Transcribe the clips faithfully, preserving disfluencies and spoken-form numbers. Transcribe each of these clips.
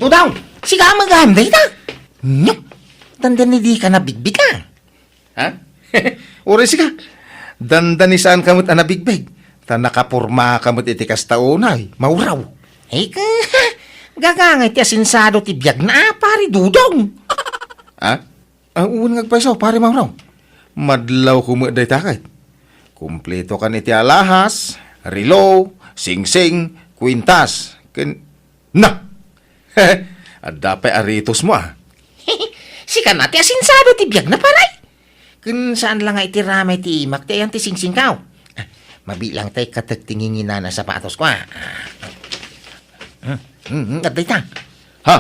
Daw, sika met gayam dayta. Nyok, dandani dika nabigbig a. Ha? Uray sika, dandani saanka met a nabigbig, ta nakapormaka met iti kasta unay, Mawraw. Ay, ka, gagangay ti asinsado ti biagna a, Pari Dudong. Ha? Ah, wen nga agpayso, Pari Mawraw. Madlawko met dayta ket. Kumpleto kan iti alahas, relo, singsing, kwintas, ken, na! Adda pay aritosmo, a. Sika na ti asinsado ti biagna, Paray. Ken saan la nga iti ramay ti imak ti ayan ti singsingko. Ah, mabilang tay katek ti nginginana sapatosko, a. Ah. Hmm, hmm, hmm, adda ita. Ha?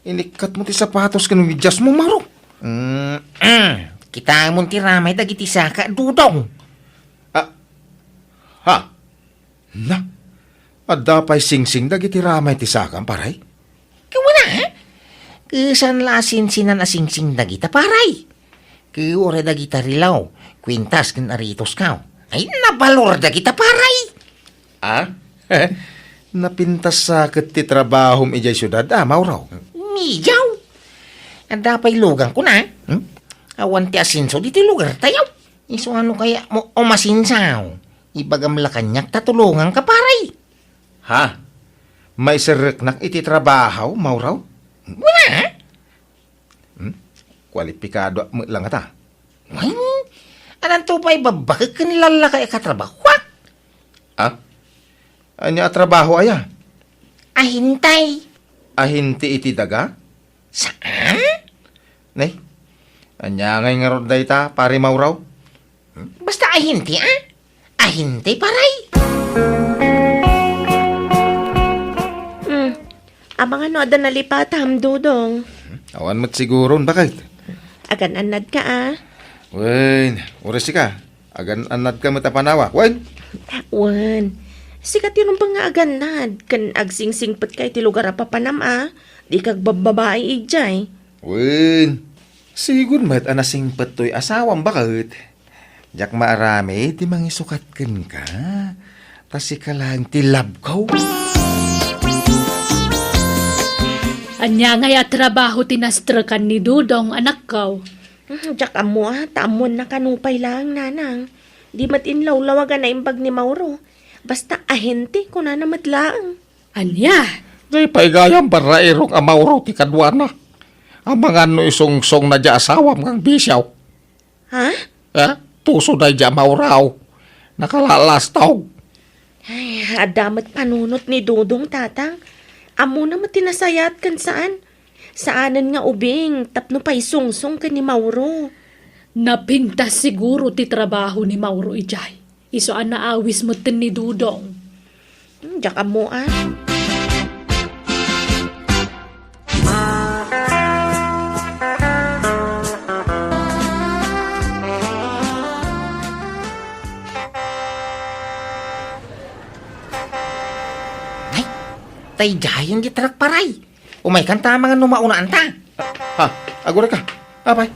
Inikkatmo ti sapatos ken mediasmo, Maro. Mm, mm. Kitamon ti ramay dagiti saka, Dudong. Ah, ha? Na, adda pay singsing dagiti ramay ti sakam, Paray? Kuna, ha? Ket saan la a sinsinan a singsing dagita, Paray. Ket uray dagita relo, kwintas ken aritosko. Ay, nabalor dagita, Paray. Ah? Napintas sa ket ti trabahom idiay siudad, a, Mawraw? Midiaw. Adda pay luganko na. Hmm? Awan ti asenso ditoy lugartayo. Isu ano kayatmo umasenso? Ibagam la kaniak ta tulonganka, Paray. Ha? Maiserreknak iti trabaho, Mawraw? Kuna? Hmm? Kualipikado met la ngata. Wen, addanto pay babbakek ken lallakay a katrabahoak. Ah? Ania a trabaho aya? Ahente. Ahente iti daga? Saan? Nay, ania ngay ngarud dayta, Pari Mawraw? Basta ahente, a? Ahente, Paray. Hmm. Amangan no adda nalipatam, Dudong. Awan met siguron, baket. Agan-annadka, a. Wen, uray sika. Agan-annadka met a panawak, wen? Wen. Sika ti rumbeng nga agannad, ken agsingsingpetka iti lugar a papanam, a. Dika agbabbabai idiay. Wen. Sigud met a nasingpet toy asawam, baket. Diak maaramid ti mangisukat kenka, ta sika laeng ti love ko. Ania ngay a trabaho ti nastrekan ni Dudong, anakko? Hmm, diak ammo, a, ta ammoanna kano pay laeng, nanang. Di met inlawlawag a naimbag ni Mauro. Basta ahente, kunana met laeng. Ania? Di pay gayam barrairok a Mauro ti kaduana. Amangan no isungsongna diay asawam nga agbisio. Ha? Ha? Puso daydiay a Mauro. Nakalalastaw. Ay, adda met panunot ni Dudong, Tatang. Ammona met ti nasayaat ken saan. Saanen nga ubing tapno paisungsong ken ni Mauro. Napintas siguro ti trabaho ni Mauro idiay. Isu a naawis metten ni Dudong. Hmm, diak ammo, a. Ay, daydiayen ti truck, Paray. Umaykan ta amangan no maunaan ta. Ha? Agurayka? Apay?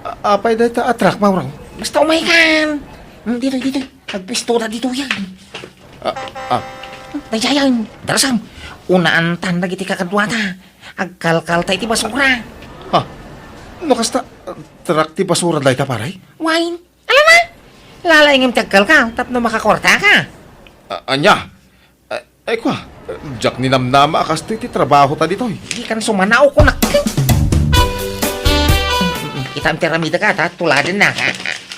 A-, apay dayta a truck, Mauro? Basta umaykan. Hmm, ditoy, ditoy. Agpistoda ditoyen. A, a. Daydiayen, darasam. Unaantan dagiti kakaduata. Agkalkalta iti basura. Ha? No kasta, truck ti basura dayta, Paray? Wen. Alama? Lalaingem ti agkalkal tapno makakuartaka. A-, ania? Ay, ay, kua, diak ninamnama a kastoy ti trabahota ditoy. Dikan sumanaw, kunak. Kitaem ti aramidek, a, ta tuladenna.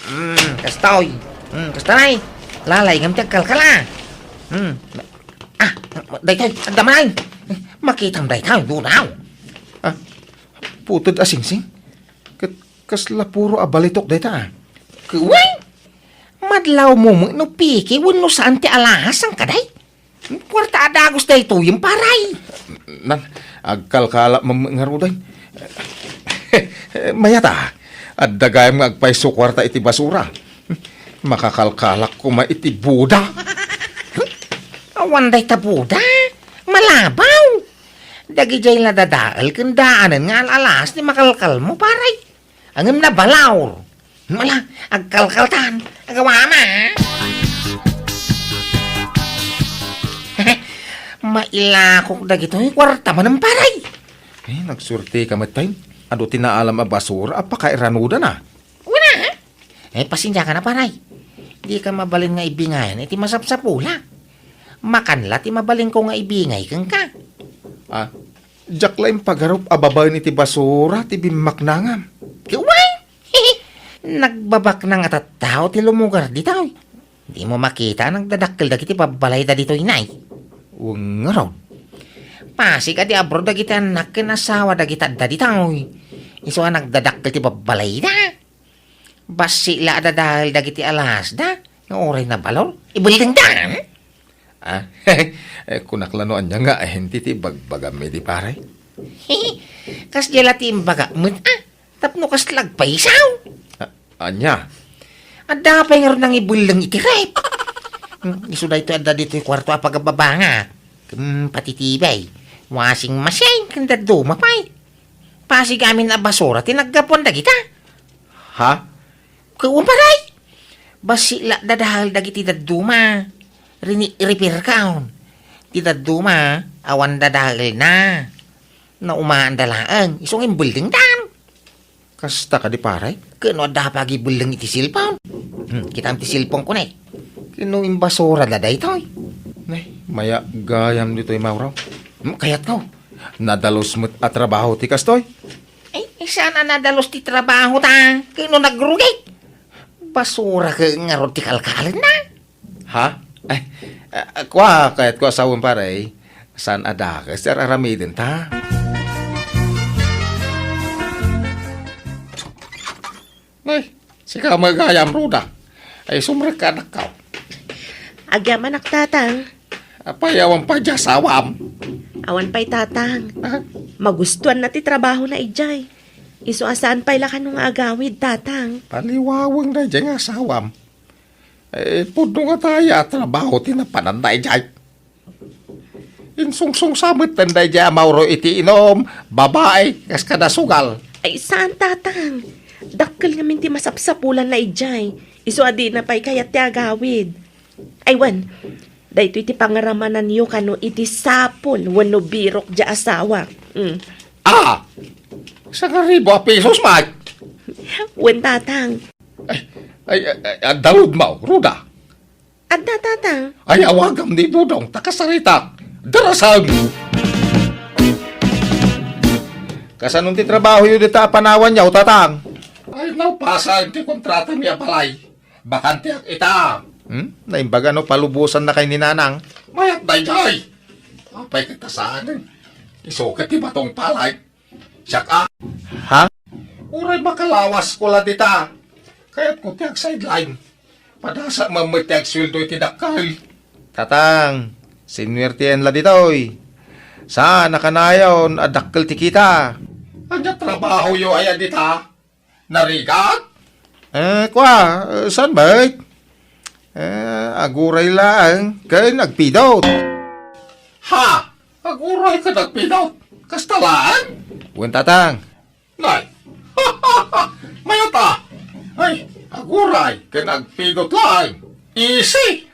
Mm, kastoy. Mm, kasta, nay. Lalaingem ti agkalkal, a. Mm. Ah, daytoy, adda manen. Makitam daytoy, Dudong. Ah, puted a singsing? Ket kasla puro a balitok dayta, a. Kuway! Madlawmo met no peke wenno saan ti alahas, saan kadi? Kuarta a dagus daytoyen, Paray. Nan, agkalkalak met ngaruden. Mayat, a, adda gayam nga agpayso kuarta iti basura. Makakalkalak koma iti boda. Awan dayta boda. Malabaw. Dagidiay la dadael ken daanen nga al-alas ti makalkalmo, Paray. Ngem nabalaw. Mala, agkalkaltan. Agawama. Mailakok dagitoy kuarta manen, pare. Eh, nagsuerteka met pay. Adu ti naalam a basura a pakairanudana. Wen a? Eh, pasensiaka na, pare. Dika mabalin nga ibingayan iti masapsapula. Makan la ti mabalinko nga ibingay kenka. Ah, diak la impagarup a babaen iti basura ti bimmaknangam. Ket wen! Nagbabaknang a tattao ti lumugar ditoy. Dimo makita a nagdadakkel dagiti babbalayda ditoy, nay? Wen ngarud. Pasig a di abroad dagiti annak ken asawa dagiti adda ditoy. Isu a nagdadakkel ti babbalayda. Bassit la a dadael dagiti alasda nga uray nabalor. Ibuildingdan! Ah, eh, kunak la no ania nga ahin ti, ti bagbagam idi, pare? Kasdiay la ti imbagak met, ah. Tapno kasla agpaisaw. Ah, ania? Adda pay ngarud nangibuilding iti ref. Hmm, isu daytoy adda ditoy kuarto a pagababangak. Hmm, pati T V, washing machine, ken dadduma pay. Pasig amin a basura ti naggapuan dagita. Ha? Ket wen, pare. Bassit la dadael dagiti dadduma. Rini-, repair kaon. Ti dadduma, awan dadaelna. Naumaanda laeng, isu nga imbuildingdan. Kasta kadi, pare? Ket no adda pay agibuilding iti cellphone? Hmm, kitaem ti cellphone ko, ne. Ket no imbasurada daytoy? Ne, mayagayam ditoy, Mauro. Hmm, kayatko. Nadalus met a trabaho ti kastoy. Ay, saan a nadalus ti trabaho ta? Ket no nagrugit? Basura ket ngarud ti kalkalenna. Ha? Ay, ah, kua, kayatko a sawen, pare. Saan a dakes ti ar-aramidenta? Ay, sika met gayam, Ruda. Ay, sumrekka, anakko. Agyamanak, Tatang. Apay, awan pay diay asawam? Awan pay, Tatang. Ha? Magustuanna ti trabahona idiay. Isu a saan pay la kano nga agawid, Tatang. Paliwaweng daydiay nga asawam. Eh, pudno ngata aya a trabaho ti napananna idiay. Insungsongsa metten daydiay a Mauro iti inum, babai, kas kada sugal. Ay, saan, Tatang. Dakkel ngamin ti masapsapulanna idiay. Isu a dina pay kayat ti agawid. Ay, wen, daytoy ti pangaramananyo kano iti sapul wenno birok diay asawa. Mm. Ah! Sangaribu a pesos met? Wen, Tatang. Ay, ay, ay, ay, adda rudmo, Ruda. Adda, Tatang. Ay, awagam ni Dudong, ta kasaritak. Darasam! Kasano ti trabahoyo dita a panawanyo, Tatang? Ay, napasaen ti kontratami a balay. Bakanteak ita. Hmm? Naimbag a no palubosannakay ni Nanang? Mayat daydiay. Apay ket ta saanen? Isu ket ti batong palay. Siak a. Ha? Uray makalawasko la dita. Kayatko ti agsideline. Padasakman met ti agsueldo iti dakkel. Tatang, sinuertien la ditoy. Saan a kanayon a dakkel ti kita. Ania trabahoyo aya dita? Narigat? Eh, kua, eh, saan met? Eh, aguray laeng ken agpidot. Ha? Aguray ken agpidot? Kasta laeng? Wen, Tatang. Nay. Mayat a. Ay, aguray ken agpidot laeng. Easy.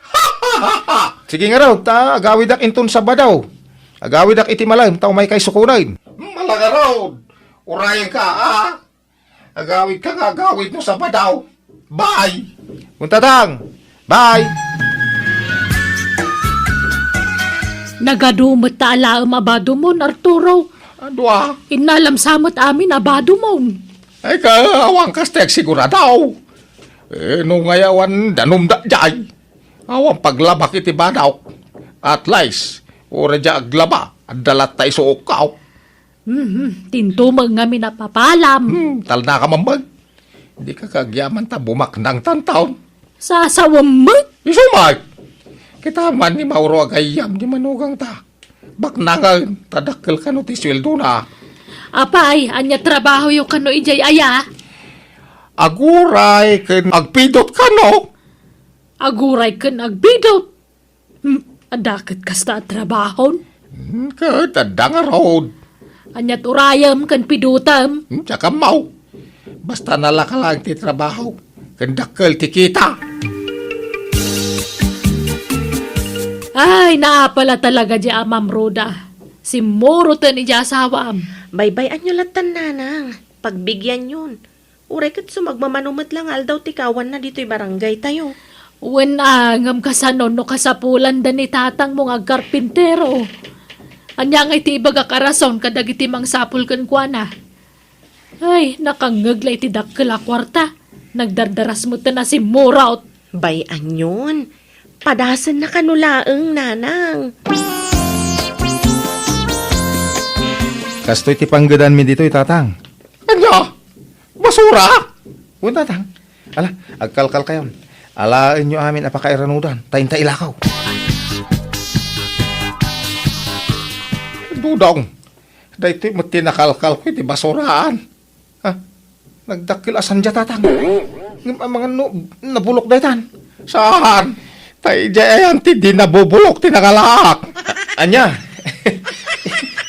Sige ngarud, ta agawidak inton Sabado. Agawidak iti malem, ta umaykay sukonen. Mala ngarud. Urayenka, a. Agawidka nga agawid no Sabado. Bye! Wen, Tatang! Bye! Nagadu met ta alaem a badumon, Arturo. Adu a? Innalam sa met amin a badumon. Ay, ka, awan kas ti agsigurado. Eh, no ngay awan danum daydiay. Awan paglabak iti badok. At least, uray diay aglaba, adda latta isuokko. Mhm, tintumeng ngamin a papalam. Hmm, talna ka man, bay. Dika kagyaman ta bumaknang tantaon. Sasawem met. Isu met. Kita man ni Mauro a gayyem ni manugangta. Baknangen, ta dakkel kano ti sueldona. Apay, ania trabahoyo kano idiay aya? Aguray ken agpidot kano. Aguray ken agpidot? Hmm, adda ket kasta a trabahon? Hmm, ket adda ngarud. Aniat urayem ken pidotem? Hmm, diak ammo. Basta nalaka laeng ti trabaho, ken dakkel ti kita. Ay, naapal a talaga di Amam Roda. Simmuroten iti asawam. Baybay-anyo lattan, nanang. Pagbigianyon. Uray ket sumagmamano met la nga aldaw ti kawanna ditoy barangay tayo. Wen a, ngem kasano no kasapulanda ni tatangmo nga agkarpintero? Ania ngay ti ibagak a rason kadagiti mangsapul kenkuana? Ay, nakangngeg la iti dakkel a kuarta. Nagdardaras met a simmurot. Bay-anyon. Padasenna kano laeng, nanang. Kastoy ti panggedanmi ditoy, tatang. Ania? Basura? Wen, tatang. Ala, agkalkalkayon. Alaenyo amin a pakairanudan, ta inta ilakaw. Dudong, daytoy met ti nakalkalko iti basuraan. Ha? Nagdakkel a sanda, tatang. Ngem amangan no nabulok daytan. Saan? Ta idiay ayan ti di nabubulok ti nangalak. A-, ania?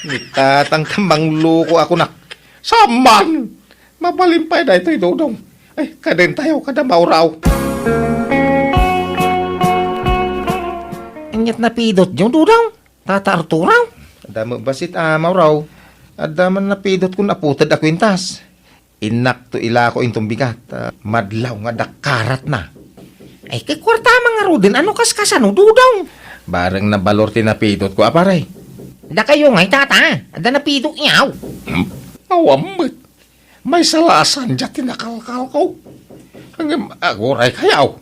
Ni tatang ta mangluko a kunak. Saan man? Mabalin pay daytoy, Dodong. Ay, kaden tayo, kada Mauraw. Aniat napidotyo, Dodong? Tata Arturo? Adda met bassit a Mauraw. Adda man napidot kun aputed a kuintas. Innakto ilako inton bigat, a, madlaw nga dakkaratna. Ay, kay kuarta man ngaruden, ano kaskasano, Dodong? Bareng nabalor ti napidotko, a, pare. Dakayo ngay, tata. Adda napidotyo. Hmm? Awan met. Maysa la a sanda ti nakalkalko. Ngem aguray kayo.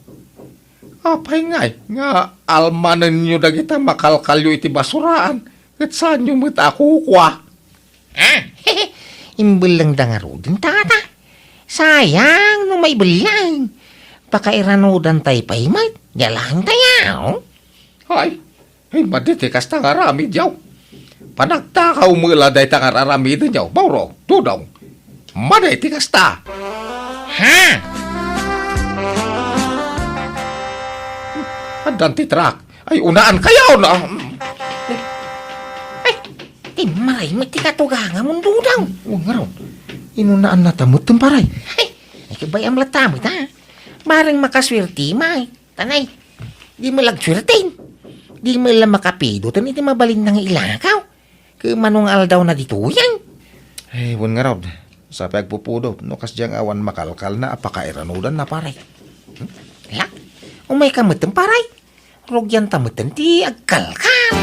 Apay ngay nga almanenyo dagita makalkalyo iti basuraan, ket saanyo met a kukua? Ah, imbellengda ngaruden, tata. Sayang no maibellang. Pakairanudantay pay met, diay laeng tayo. Ay, ay, madi ti kasta nga aramidyo. Panagtakaw met la dayta nga ar-aramidenyo, Mauro, Dodong. Madi ti kasta. Ha? Addan ti truck. Ay, unaan kayo, no? Ay, timmaray met ti katugangamon, Dodong. Wen ngarud, inunaannata met ti paray. Ay, ay, kabayam latta met, ha? Bareng makaswerti, may. Tanay, di met la agsuerten. Di met la makapidoten iti mabalinna nga ilakaw. Ket mano nga aldawna ditoyen? Ay, wen ngarud, sapay agpupudot no kasdiay nga awan makalkalna a pakairanudanna, pare. Hmm? Ala, umayka metten, pare. Rugianta metten ti agkalkal.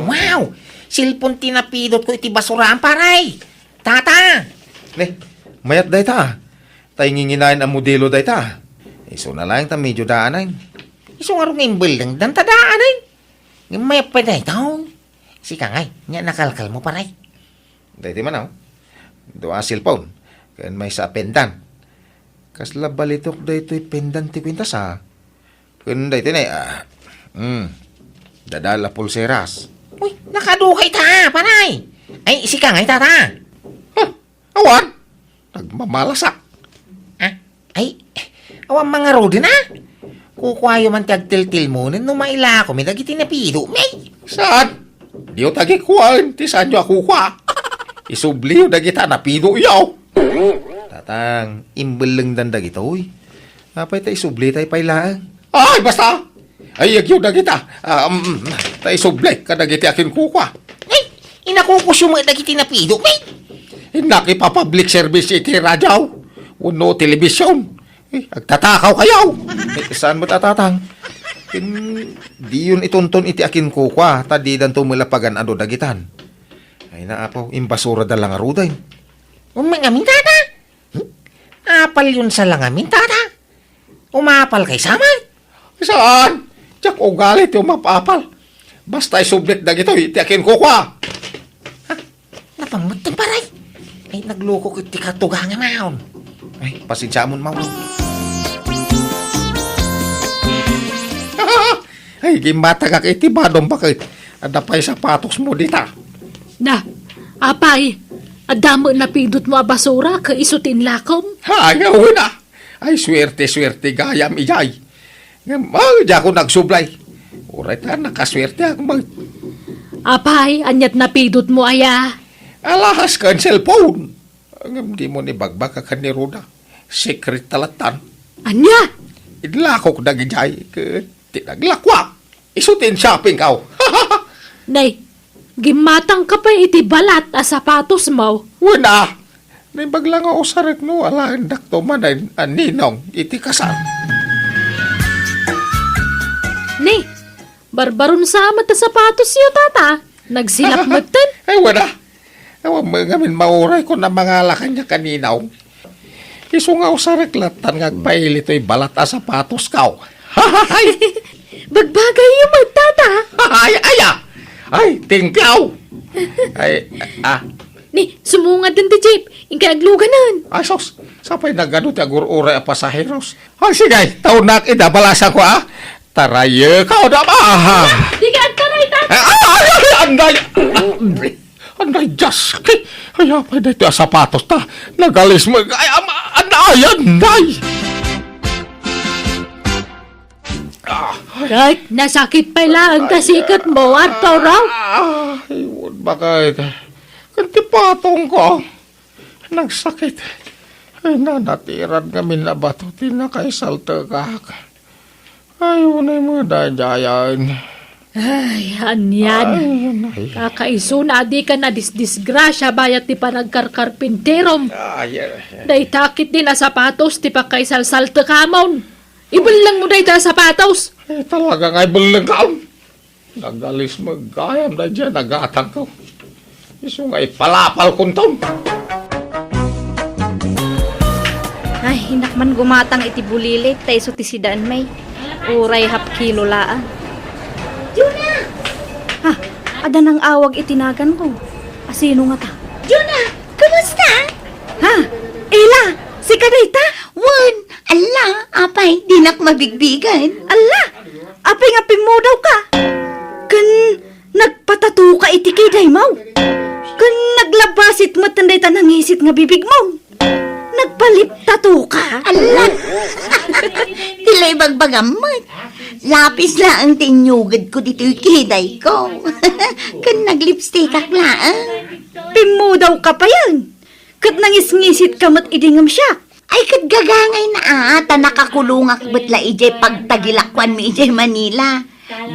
Wow! Cellphone ti napidotko iti basuraan, pare. Tata! Ne, mayat dayta, a. Ta inginginayon a modelo dayta. Isuna laeng ta medio daanen. Isu ngarud nga imbellengdan ta daanen. Ngem mayat pay dayta. Sika ngay, ania nakalkalmo, pare? Daytoy man, a. Dua a cellphone. Ken maysa a pendant. Kasla balitok daytoy pendant ti kuintas, a. Ken daytoy ne, a. Hmm. Dadal a pulseras. Uy, nakaduka ita, pare. Ay, sika ngay, tata. Huh. Awan. Nagmamalasak. Ah, ay, awan man ngaruden, a. Kukuayo man ti agtiltilmonen no mailakomi dagiti napidomi. Saan? Diyo ta agikuaen ti saanyo a kukua. Isubliyo dagita napidoyo. Tatang, imbellengdan dagitoy. Apay ta isublitay pay laeng? Ay, basta! Ay, agyo dagita. Ah, um, ta isubli kadagiti akinkukua. Ay, inakukusyo met dagiti napidomi. Innak ipa-public service iti radyo wenno television. Eh, agtatakaw kayo. Eh, saan met a, tatang? Ken diyon itunton iti akinkukua, ta didanto met la pagan-ado dagitan. Ay na, apo, imbasurada la ngaruden. Umay ngamin, tata? Hmm? Apalyon sa la ngamin, tata? Umapal kay saman? Saan? Diak ugali ti umapapal. Basta isublik dagitoy ti akinkukua. Ha? Napammet ti paray. Ay, nagluko ket ti katugangan. Ay, pasensiamon, Mauro. Ay, gimmatagak iti badom, baket. Adda pay sapatosmo dita. Na, apay, adda met napidotmo a basura ket isu ti inlakom? Ha, nga wen a. Ay, suerte-suerte gayam idiay. Ngem, ay, diakon agsublay. Uray ta nakasuerteak met. Apay, aniat napidotmo aya? Alahas ken cellphone. Ngem dimo ni bagbagak ken ni Roda. Secret ta lattan. Ania? Inlakok dagidiay, ket ti naglakuak, isu ti in-shoppingko. Nay, gimmatangka pay iti balat a sapatosmo. Wen a, naimbag la nga usarek no alaendakto manen a ninong iti kasar. Ni, barbaron sa met a sapatosyo, tata. Nagsilap metten. Ay, wala. Awan mo ngamin mauray ko na mangala kanya kaninaw. Isu nga usarek latan nga agpaili toy balat a sapatosko. Ay! Bagbagayyo met, tata. Ay, ay, ah! Ay, thank you! Ay, ah. Ni, sumungad din ti jeep. Inkay agluganan. Ay, sus! Sapay nagado ti agur-uray a pasaheros. Ay, sige, taunak, idabalasan ko, ah. Tarayek, ah, da, ah. Di ka agtaray, tata. Ay, ay, ay, ay, anday. Anday, Diyos. Ay, apay, daytoy a sapatos ta. Nagalis mo. Ay, ama, anday, anday. Ah, Kay, nasakit pay laeng ta siket mo, Arturo. Ah, ay, wag ba kay, kan ti patong ko. Nagsakit. Ay, nanatiran ngamin a bato ti nakaisaltekak. Ay, unay mo daydayan. Ay, anian. Ay, anay. Kakaisuna a di ka nadisdisgrasya bayat ti panagkarkarpinterom. Ay, ay, ay. Dayta ket din a sapatos ti pakaisalsaltekamon. Ibelleng mo dayta a sapatos. Ay, talaga nga ibelleng ka. Nagalis met gayam daydiay nagatangko. Isu nga ipalapal kunton. Ay, inak man gumatang iti bulilit, ta isu ti sidaan, may. Uray half kilo laang. Juna! Ha, adda nangawag iti naganko. Asino ngata? Juna, kumusta? Ha, Ila, sika dayta? Wen, alla, apay, dinak mabigbigen. Alla, apay nga pimmudawka? Ken nagpatatoka iti kidaymo? Ken naglabasit met dayta nangisit nga bibigmo? Nagpaliptatoka? Alla! Ti la ibagbagam met. Lapis laeng ti inyugedko ditoy kidayko. Ken naglipstikak laeng. Pimmudawka payen? Ket nangisngisitka met idi ngem siak? Ay, ket gagangayna a, ta nakakulongak met la idiay pagtagilakuanmi idiay Manila.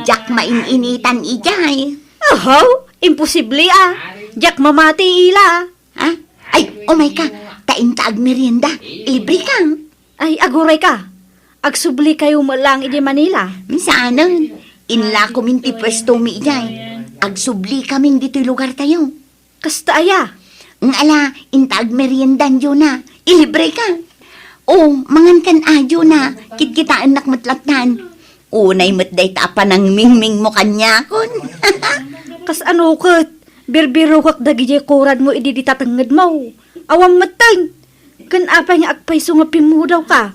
Diak main-initan idiay. Ahaw, imposible a. Diak mamati, Ila. Ha? Ay, umay ka, ta inta agmerienda. Ilibre ka. Ay, aguray ka. Agsubli kayo met laeng idiay Manila. Saanen, inlakomin ti pwestomi idiay. Agsubli kamin ditoy lugar tayo. Kasta aya? Ng ala, inta agmeriendan, Juna. Ilibre ka. O, mangan kan a, Juna. Kitkitaennak met lattan. Unay met dayta a panangmingming mo kaniakon. Kas ano ket, birbirokak dagidiay kurad mo idi dita tengnged mo. Awan metten. Ken apay nga agpayso nga pimmudawka?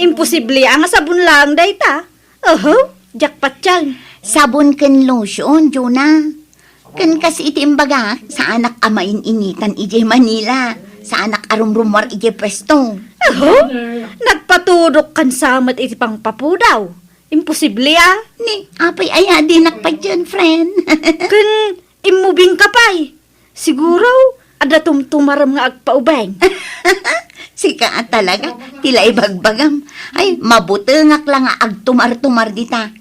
Imposible a nga sabon laeng dayta. Oho, diak patien. Sabon ken lotion, Juna. Ken kas iti imbagak, saanak a main-initan idiay Manila. Saanak a rumrumuar idiay pwesto. Aho? Nagpatudok kan sa met iti pangpapudaw. Imposible a. Ni, apay aya dinak patien, friend. Ken immubing ka pay. Siguro, adda tumtumarem nga agpaubeng. Sika a talaga, ti la ibagbagam. Ay, mabutengak la nga agtumar-tumar dita.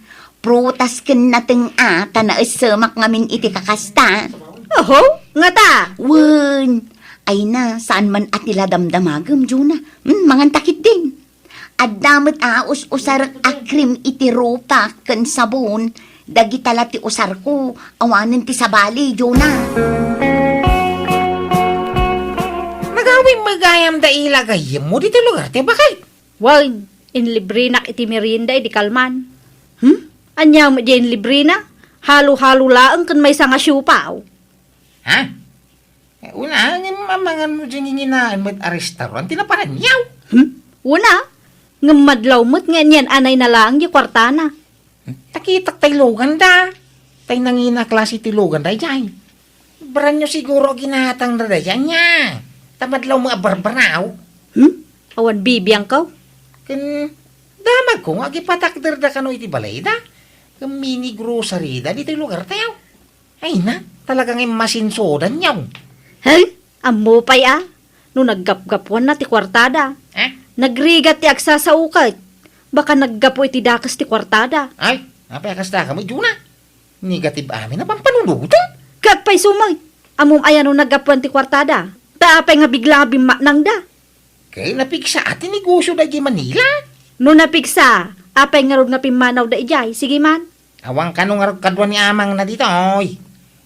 Prutas ken nateng a, ta naessemak ngamin iti kakasta. Oho, ngata? Wen, ay na, saan man a ti la damdamagem, Juna? Hmm, mangan ta ketdin. Adda met a us-usarek a cream iti rupak ken sabon, dagita la ti usarko, awanen ti sabali, Juna. Nagawim met gayam da ila gayyemmo ditoy lugar ti bakay. Wen, inlibrenak iti merienda idi kalman. Hmm? Ania met diay inlibrena? Halo-halo laeng ken maysa nga siopaw. Ha? Eh, una, ngem amangan mo diay nginginaen met a restaurant ti naparanyaw. Hmm? Una, ngem madlaw met nga anian-anayna laeng diay kuartana. Takitak tay luganda. Tay nangina klase ti luganda idiay. Brand new siguro ginatangda daydiay ania. Ta madlaw met a barbaraw. Hmm? Awan bibiangko? Ken damagko nga agipatakderda kano iti balayda. Ken mini grocery da ditoy lugar tayo. Ay na, talaga nga masinsodan yaw. Hey, ammo pay a, no naggapgapuanna ti kuartada. Eh? Nagrigat ti agsasao ket. Baka naggapu iti dakes ti kuartada. Ay, apay a kasta kami, Juna? Negative amin a pampanunoten? Ket pay sumay, ammom aya no naggapuan ti kuartada? Ta apay nga bigla nga bimmaknangda? Kay napigsa ti negosio daydiay Manila. No napigsa, apay ngarud nga pimmanawda idiay? Sige man. Awan kano ngarud kadua ni amangna ditoy.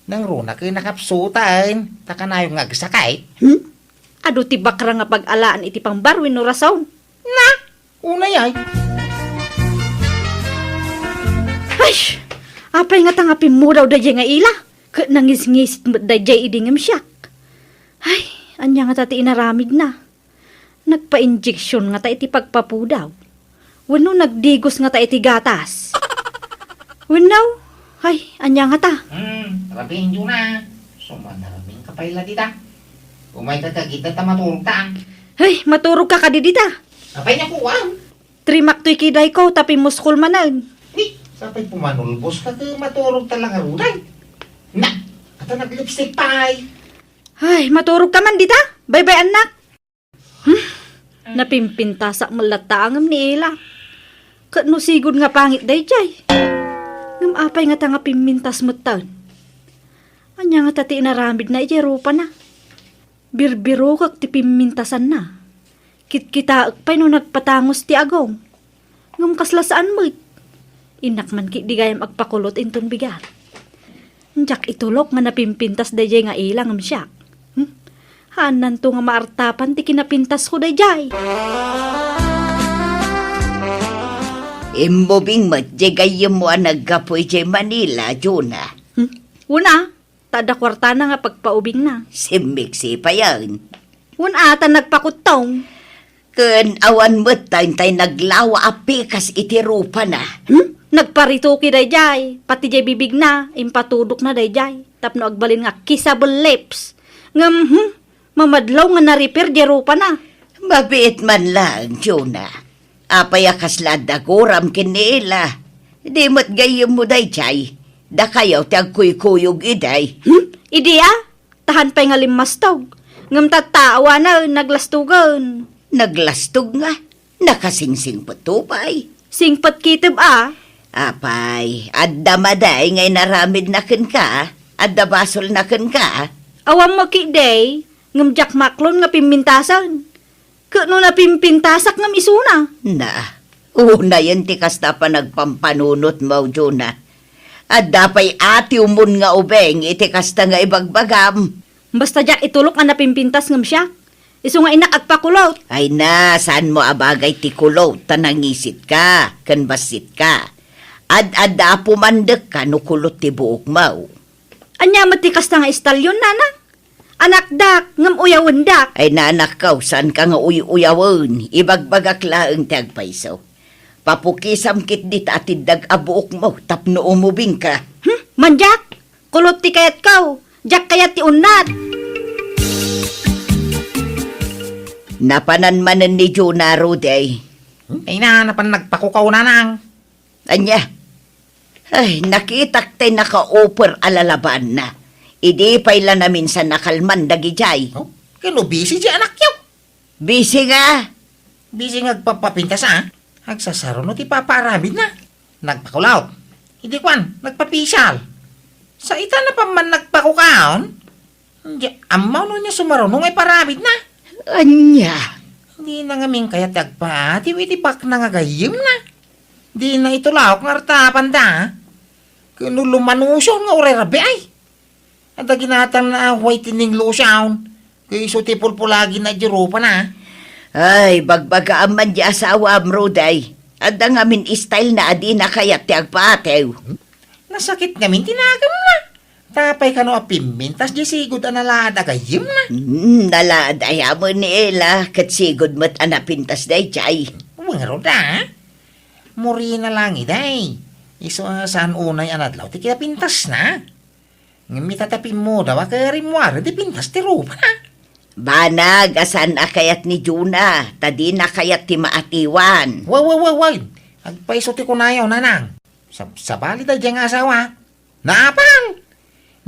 Nangruna ket nakapsutaen, ta kanayon nga agsakit. Hmm? Adu ti bakra nga pag-alaan iti pangbar wenno rason? Na, unay ay. Ay, apay ngata nga pimmudaw daydiay nga ila? Ket nangisngisit met daydiay idi ngem siak. Ay, ania ngata ti inaramidna? Nagpa-injection ngata iti pagpapudaw? Wenno nagdigos ngata iti gatas? Wenno, ay, ania ngata? Hmm, rabiin, Juna. Sumanaramin ka pay la dita. Umayka ka gita ta maturog ta. Ay, maturog ka kadi dita. Apay nga kuwan? Trimak toy kidayko, ta pimmuskol manen. Ni, sapay pumanulbos ka ket maturog ta la ngaruden. Na, ata nag-lipstick pay. Ay, maturog ka man dita. Baybay-annak. Hmm? Napimpintasak met latta ngem ni Ela. Ket no sigud nga pangit daydiay. Ngem apay ngata nga pimmintas metten? Ania ngata ti inaramidna idiay rupana? Birbirokek ti pimmintasanna. Kitkitaek pay no nagpatangos ti agong. Ngem kasla saan met. Innak man ketdi gayam agpakulot inton bigat. Diak itulok nga napimpintas daydiay nga ila ngem siak. Hmm? Haannanto nga maartapan ti kinapintasko daydiay. Immubing met diay gayyemmo a naggapu idiay Manila, Juna. Hmm? Una, ta adda kuartana nga pagpaubingna. Simmiksi payen. Wen a, ta nagpakuttong. Ken awan met tay naglawa a pikas iti rupana. Hmm? Nagparitoki daydiay, pati diay bibigna, impatudokna daydiay, tapno agbalin nga kissable lips. Ngem, hmm, mamadlaw nga na-repair diay rupana. Mabiit man laeng, Juna. Apay a kasla adda guram ken ni Ela? Di met gayyemmo daydiay. Dakayo ti agkuykuyog idiay. Hmm? Idi a? Tahan pay nga limmastog. Ngem tatta, awanen, naglastogen. Naglastog nga? Nakasingsingpetto pay. Singpet kitib a? Apay, adda maday nga inaramidna kenka? Adda basolna kenka? Awan mo ki, day, ngem diak maklon nga pimmintasen. Ket no napimpintasak ngem isuna? Na, unayen ti kasta a panagpampanunotmo, Juna. Adda pay atiwmon nga ubing iti kasta nga ibagbagam. Basta diak itulok a napimpintas ngem siak. Isu nga innak agpakulot. Ay na, saanmo a bagay ti kulot ta nangisitka ken bassitka. Ad-adda a pumandekka no kulot ti buokmo. Ania met ti kasta nga istalyon, nanang? Anakdak, ngem uyawendak. Ay, nanakko, saanka nga uy-uyawen. Ibagbagak laeng ti agpayso. Papukisam ketdi ta atiddak a buokmo tapno umubingka. Hmm? Mandiak, kulot ti kayatko. Diak kayat ti unnat. Napanan manen ni Juna, Rudy. Hmm? Ay na, napan nagpakukaw, nanang. Ania? Ay, nakitak tay nakaupor a lalabaanna. Idi pay la naminsan a kalman dagidiay. Oh, kano busy diay anakyo? Busy nga. Busy nga agpapapintas, a? Agsasaruno ti papaaramidna. Nagpakulot. Idi kuan, nagpapisyal. Sa ita napan man nagpakukaon? Di, ammo no nia sumaruno nga iparamidna? Ania? Dina ngamin kayat ti agpaatiw iti bakna nga gayyemna. Dina itulok nga artapanda. Ken no lumanusion nga uray rabii ay. Adda ginatangna a whitening lotion. Ket isu ti pulpulagina iti rupana. Ay, bagbagaam man di asawam, Rudy. Adda ngamin style na a dina kayat ti agpaatiw. Nasakit ngamin ti nagemna. Apay kano a pimmintas di sigud a nalaad a gayyemna? Hmm, nalaad aya met ni Ela, ket sigud met a napintas daydiay. Wen ngarud a? Murina lang iday. Isu a saan unay a nadlaw ti kinapintasna. Ngem ita ta pimmudaw a ket rimmuar ti pintas ti rupana. Banag a saan a kayat ni Juna, ta dina kayat ti maatiwan. Wa, wa, wa, wa. Agpayso ti kunayo, nanang. Sab-, sabali daydiay nga asawa. Naapal!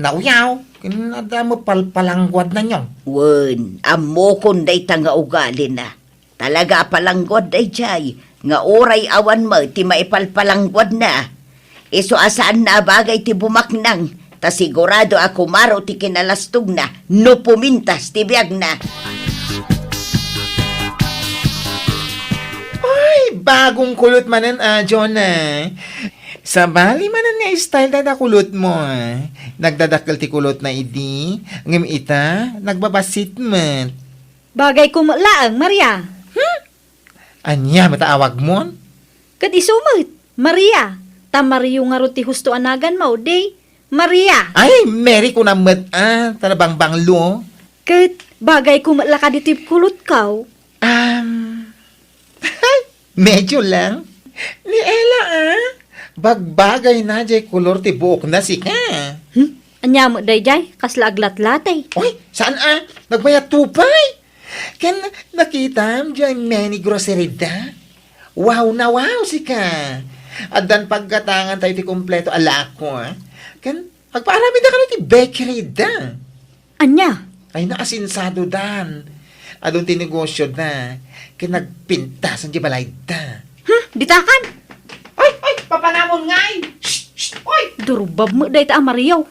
Nauyaw, ken adda mapalpalangguad nanyon. Wen, ammokon dayta nga ugalina. Talaga a palangguad daydiay. nga uray awan met ti maipalpalangguadna. Isu a saanna a bagay ti bumaknang, ta sigurado a kumaro ti kinalastogna no pumintas ti biagna. Ay, bagong kulot manen a, Jonah. Sabali manen nga style da kulot mo, ah. Nagdadakkel ti kulot na idi, ngem ita, nagbabasit met. Bagay ko met laeng, Maria. Hmm? Ania met a awag mon? Ket isu met, Maria. Ta Mario ngarud ti husto a naganmo, di Maria. Ay, Mary ko na met, ah, ta nabangbanglo. Ket bagay ko met la kadi ti kulotko. Um, medyo lang. Ni Ella, ah, bagbagay na jay kolor ti buok na sika. Hmm? Ania met dayjay? Kasla aglatlatay. Oy, saan, ah? Nagbayat to pay. Ken nakitam jay mini grocery da? Wow na wow sika. Addan paggatangan tayo ti kompleto a lako, ah. Ken agpaaramid da kano ti bakery da. Ania? Ay, naasinsado dan. Adun ti negosyo da. Ken nagpintasan ti balay da. Hmm, ditakan? Oy, oy, papanamon ngay! Shh, shh, oy! Durbab met dayta a Mario.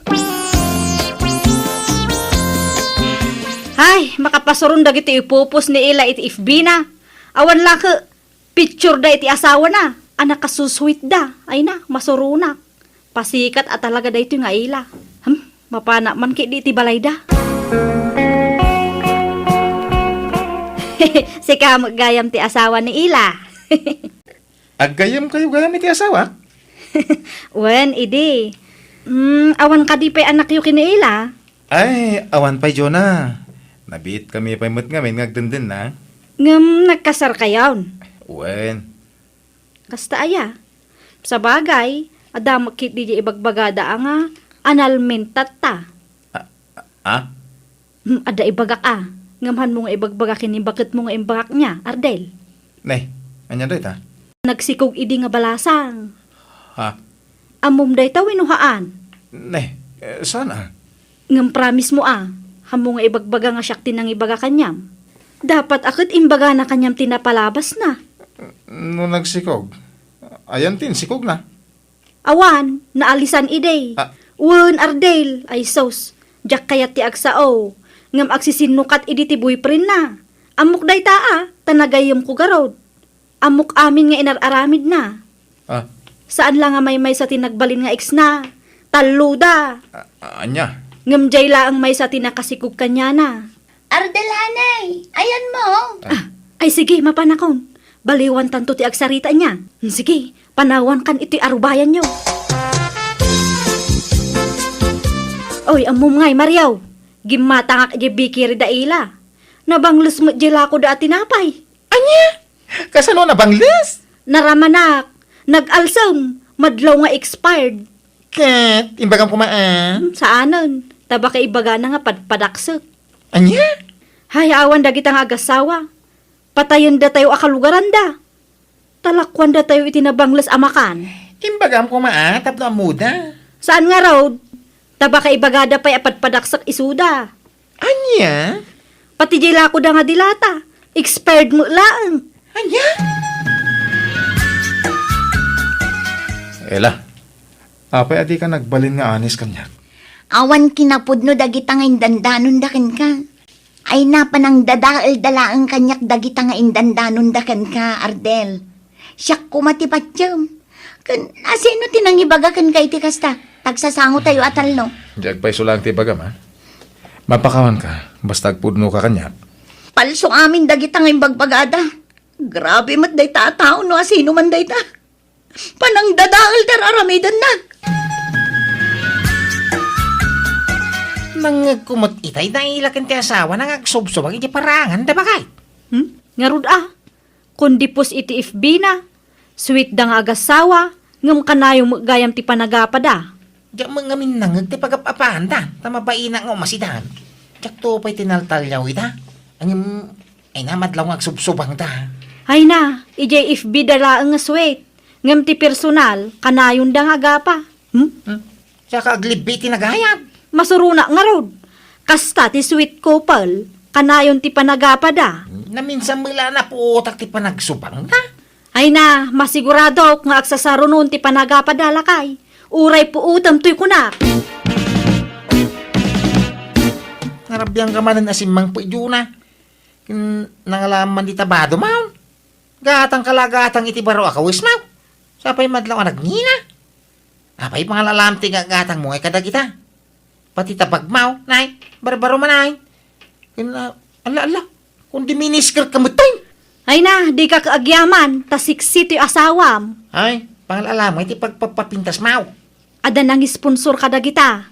Ay, makapasuron dagiti ipupos ni Ella iti F B na. Awan la ket picture da iti asawana a nakasusweet da. Ay na, masuronak. Pasikat a talaga daytoy nga Ella. Hmm, mapana man ketdi iti balayda. Sika met gayam ti asawa ni Ella. Aggayyemkayo gayam iti asawa? Wen, idi. Hmm, awan kadi pay annakyo ken ni Ella? Ay, awan pay, Jonah. Nabiitkami pay met ngamin nga agdendennang. Ngem nagkasarkayon? Wen. Kasta aya? Sabagay, adda met ketdi diay ibagbagada a nga annulment tatta. A, a, a? Hmm, adda ibagak a. Ngem hanmo nga ibagbaga ken ni baketmo nga imbagak niya, Ardel. Ne, ania dayta? Nagsikog idi nga balasang. Ha? Ammom dayta wenno haan? Ne, eh, saan a? Ngem promise mo a, hanmo nga ibagbaga nga siak ti nangibaga kaniam. Dapat a ket imbagana kaniam ti napalabasna. No nagsikog, ayan ti insikogna? Awan, naalisan idi. Ah. Wen, Ardel, ay sus, diak kayat ti agsao, ngem agsisinnukat idi ti boyfriendna. Ammok dayta a, ta nagayyemko garud. Ammok amin nga inar-aramidna. Ah. Saan la nga maymaysa ti nagbalin nga exna. Talloda. Ah, ania? Ngem diay laeng maysa ti nakasikog kaniana. Ardel, hanay, ayanmo? Ah, ay sige, mapanakon. Baliwantanto ti agsarita ania. Hmm, sige, panawankan iti arubayanyo. Oy, ammom ngay, Mario. Gimmatangak idiay bakery da Ella. Nabangles met diay lakoda a tinapay. Ania? Kasano nabangles? Naramanak. Nag-alsem. Madlaw nga expired. Ket, imbagam koma a. Hmm, saanen. Ta baka ibagana nga padpadaksek. Ania? Hay, awan dagita nga agassawa. Patayendatayo a kalugaranda. Talakuandatayo iti nabangles a makan. Imbagam koma a, tapno ammoda. Saan ngarud? Ta baka ibagada pay a padpadaksek isuda. Ania? Pati diay lakoda nga dilata, expired met laeng. Ania? Ella, apay a dika nagbalin nga anis kaniak? Awan kinapudno dagita nga indandanonda kenka. Ay, napanangdadaelda laeng kaniak dagita nga indandanonda kenka, Ardel. Siak koma ti patiem. Ken, asino ti nangibaga kenka iti kasta? Tagsasangotayo a talno. Diak pay isu laeng ti ibagam, a. Mapakawanka, basta agpudnoka kaniak. Palso amin dagita nga imbagbagada. Grabe met dayta a tao no asino man dayta. Panangdadael ti ar-aramidenna. Nangngegko met itay da Ella ken ti asawana nga agsubsubag iti paranganda, baket. Hmm? Ngarud a, kundi post iti F B na, sweet da nga agassawa, ngem kanayon met gayam ti panagapada. Diak met ngamin nangngeg ti pagap-apanda, ta mabainak nga umasidan. Diakto pay tinaltaliaw ida. Ngem, ay na, madlaw nga agsubsubangda. Ay na, idiay F B da laeng nga sweet. Ngem ti personal, kanayonda nga agapa. Hmm? Hmm? Saka aglibbi ti nagayab. Masuronak ngarud. Kasta ti sweet couple, kanayon ti panagapada. Naminsan met la napuotak ti panagsubangda. Ay na, masiguradok nga agsasarunon ti panagapada, lakay. Uray puotem toy kunak. Narabian ka manen a simmangpet, Jona. Ken nangalaman dita bado, maw. Gatang ka la gatang iti baro a kawes, maw. Sapay madlaw a nagngina. Apay pangalalam ti gagatangmo ngay kadagita? Pati ta bagmaw, nay, barbaro man, nay. Ken, ah, ala, ala, kundi minisker ka met, tay. Ay na, dika ka agyaman, ta siksi ti asawam. Ay, pangalalam ngay ti pagpapapintas, maw. Adda nangisponsor kadagita.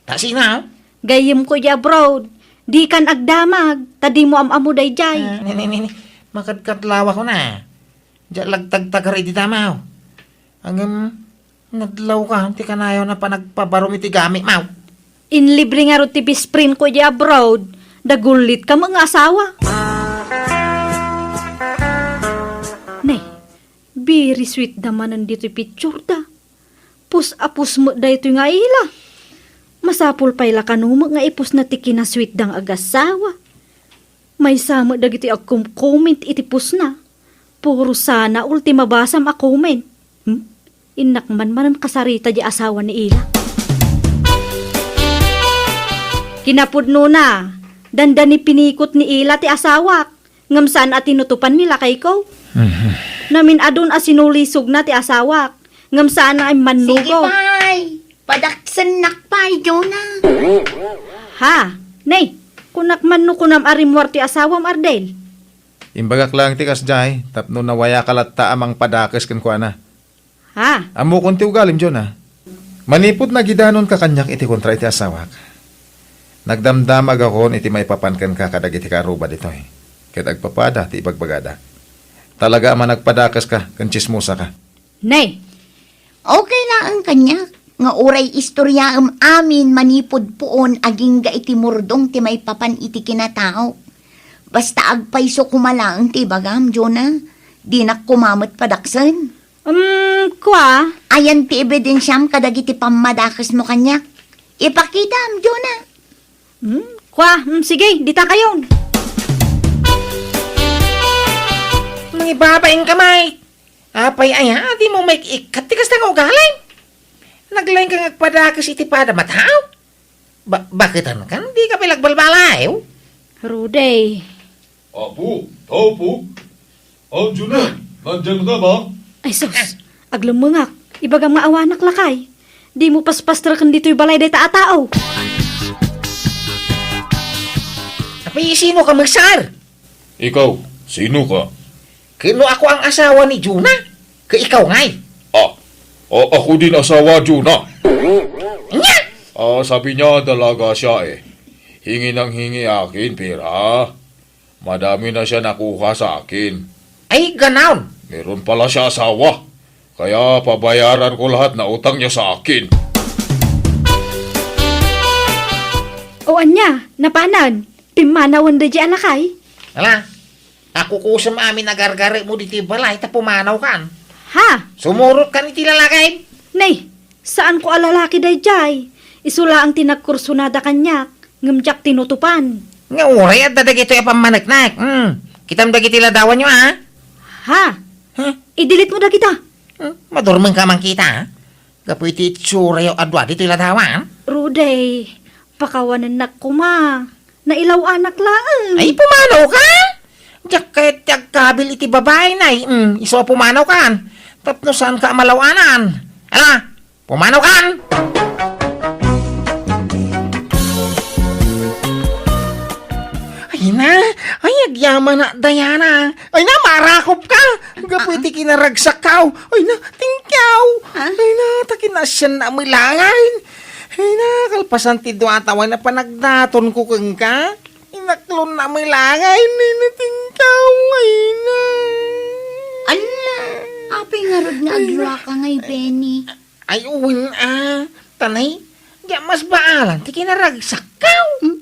Ta sino? Gayyemko idiay abroad. Dikan agdamag, ta dimo am-ammo daydiay. Ah, ni, ni, ni, ni. Makadkadlawakon a. Diak lagtagtagar idi damaw. Ngem, nadlawka ti kanayon a panagpabarom iti gamit, maw. Inlibre ngarud ti best friendko idiay abroad. Dagullit ka nga asawa. Nay, very sweet da manen ditoy picture da. Pus a pus met daytoy nga ila. Masapul pay la kano met nga ipusna ti kinasweetda nga agasawa. Maysa met dagiti agkom-comment iti pusna. Puro sana all ti mabasam a comment. Hmm? Innak man manen kasarita di asawa ni ila. Kinapudnona, dandani pinikot ni ila ti asawak. Ngem saan a tinutopan ni lakayko. Mhm. Namin-adun a sinulisogna ti asawak. Ngem saan a immannugo. Sige pay, padaksennak pay, Jonah. Ha? Nay, kunak man no kunam a rimmuar ti asawam, Ardel? Imbagak laeng ti kasdiay, tapno nawayaka latta a mangpadakes kenkuana. Ha? Ammokon ti ugalim, Jonah. Manipud nagidanonka kaniak iti kontra iti asawak, nagdamdama gakon iti maipapan kenka kadagiti kaarruba ditoy, ket agpapada ti ibagbagadak. Talaga a managpadakeska ken tsismosaka. Nay! Okay laeng kaniak nga uray istoriaem amin manipud puon agingga iti murdong ti maipapan iti kinatao. Basta agpayso koma laeng ti ibagam, Jonah. Dinak koma met padaksen. Um, kua? Ayan ti ebidensiam kadagiti pammadakesmo kaniak. Ipakitam, Jonah. Hmm, kua? Hmm, sige, dita kayon. Mangibabain ka, Mike. Apay aya, dimo maik-ikkat ti kasta nga ugalim? Naglaing ka nga agpadakes iti pada mataaw? Ba-, baketan kan, dika pay agbalbalaew? Rudy. Apo, tao po. Anjo na, nandiyan ka ba? Ay sus, aglemmengak. Ibagam nga awanak lakay. Dimo paspastreken ditoy balay dayta a tao. Apay, sino ka, Magsar? Ikaw, sino ka? Ken no ako ang asawa ni Jonah, ket ikaw ngay? Ah, a-, ako din asawa, Jonah. Nya? Ah, sabi niya, dalaga siya eh. Hingi nang hingi akin, pera. Madami na siya nakuha sa akin. Ay, ganon. Meron pala siya asawa. Kaya pabayaran ko lahat na utang niya sa akin. O ania, napanan? Pimmanawen da di alakay? Ala, akukusem amin a gargaremo ditoy balay ta pumanawkan. Ha? Sumurotkan iti lalaki. Nay, saanko a lalaki daydiay. Isu laeng ti nagkursunada kaniak, ngem diak tinutopan. Nga uray adda dagitoy a pammaneknek. Hmm. Kitam dagiti ladawanyo, a? Ha? Huh? I-delete mo dagita. Hmm? Madurmeng ka man kita, a? Gapu iti itsurayo a dua ditoy ladawan. Rudy, pakawanennak koma. Nailaw-anak laeng. Ay, pumanaw ka? Diak kayat ti agkabil iti babae, nay. Hmm, isu a pumanaw kan. Tapno saan ka malaw-anan. Ala, pumanaw kan! Ay na, ay, agyamanak, Diana. Ay na, marakop ka. Gapu iti kinaragsakkaw. Ay na, tingkaw. Ah? Ay na, ta kinasiannak met laeng. Ay na, kalpasan ti dua a tawen a panagdatonko kenka, inaklonnak met laeng, ay na, tingkaw, ay na. Ala, apay ngarud nga aglua ka ngay, Benny? Ay, wen a, ta nay, diak masbaalan ti kinaragsakkaw. Hmm?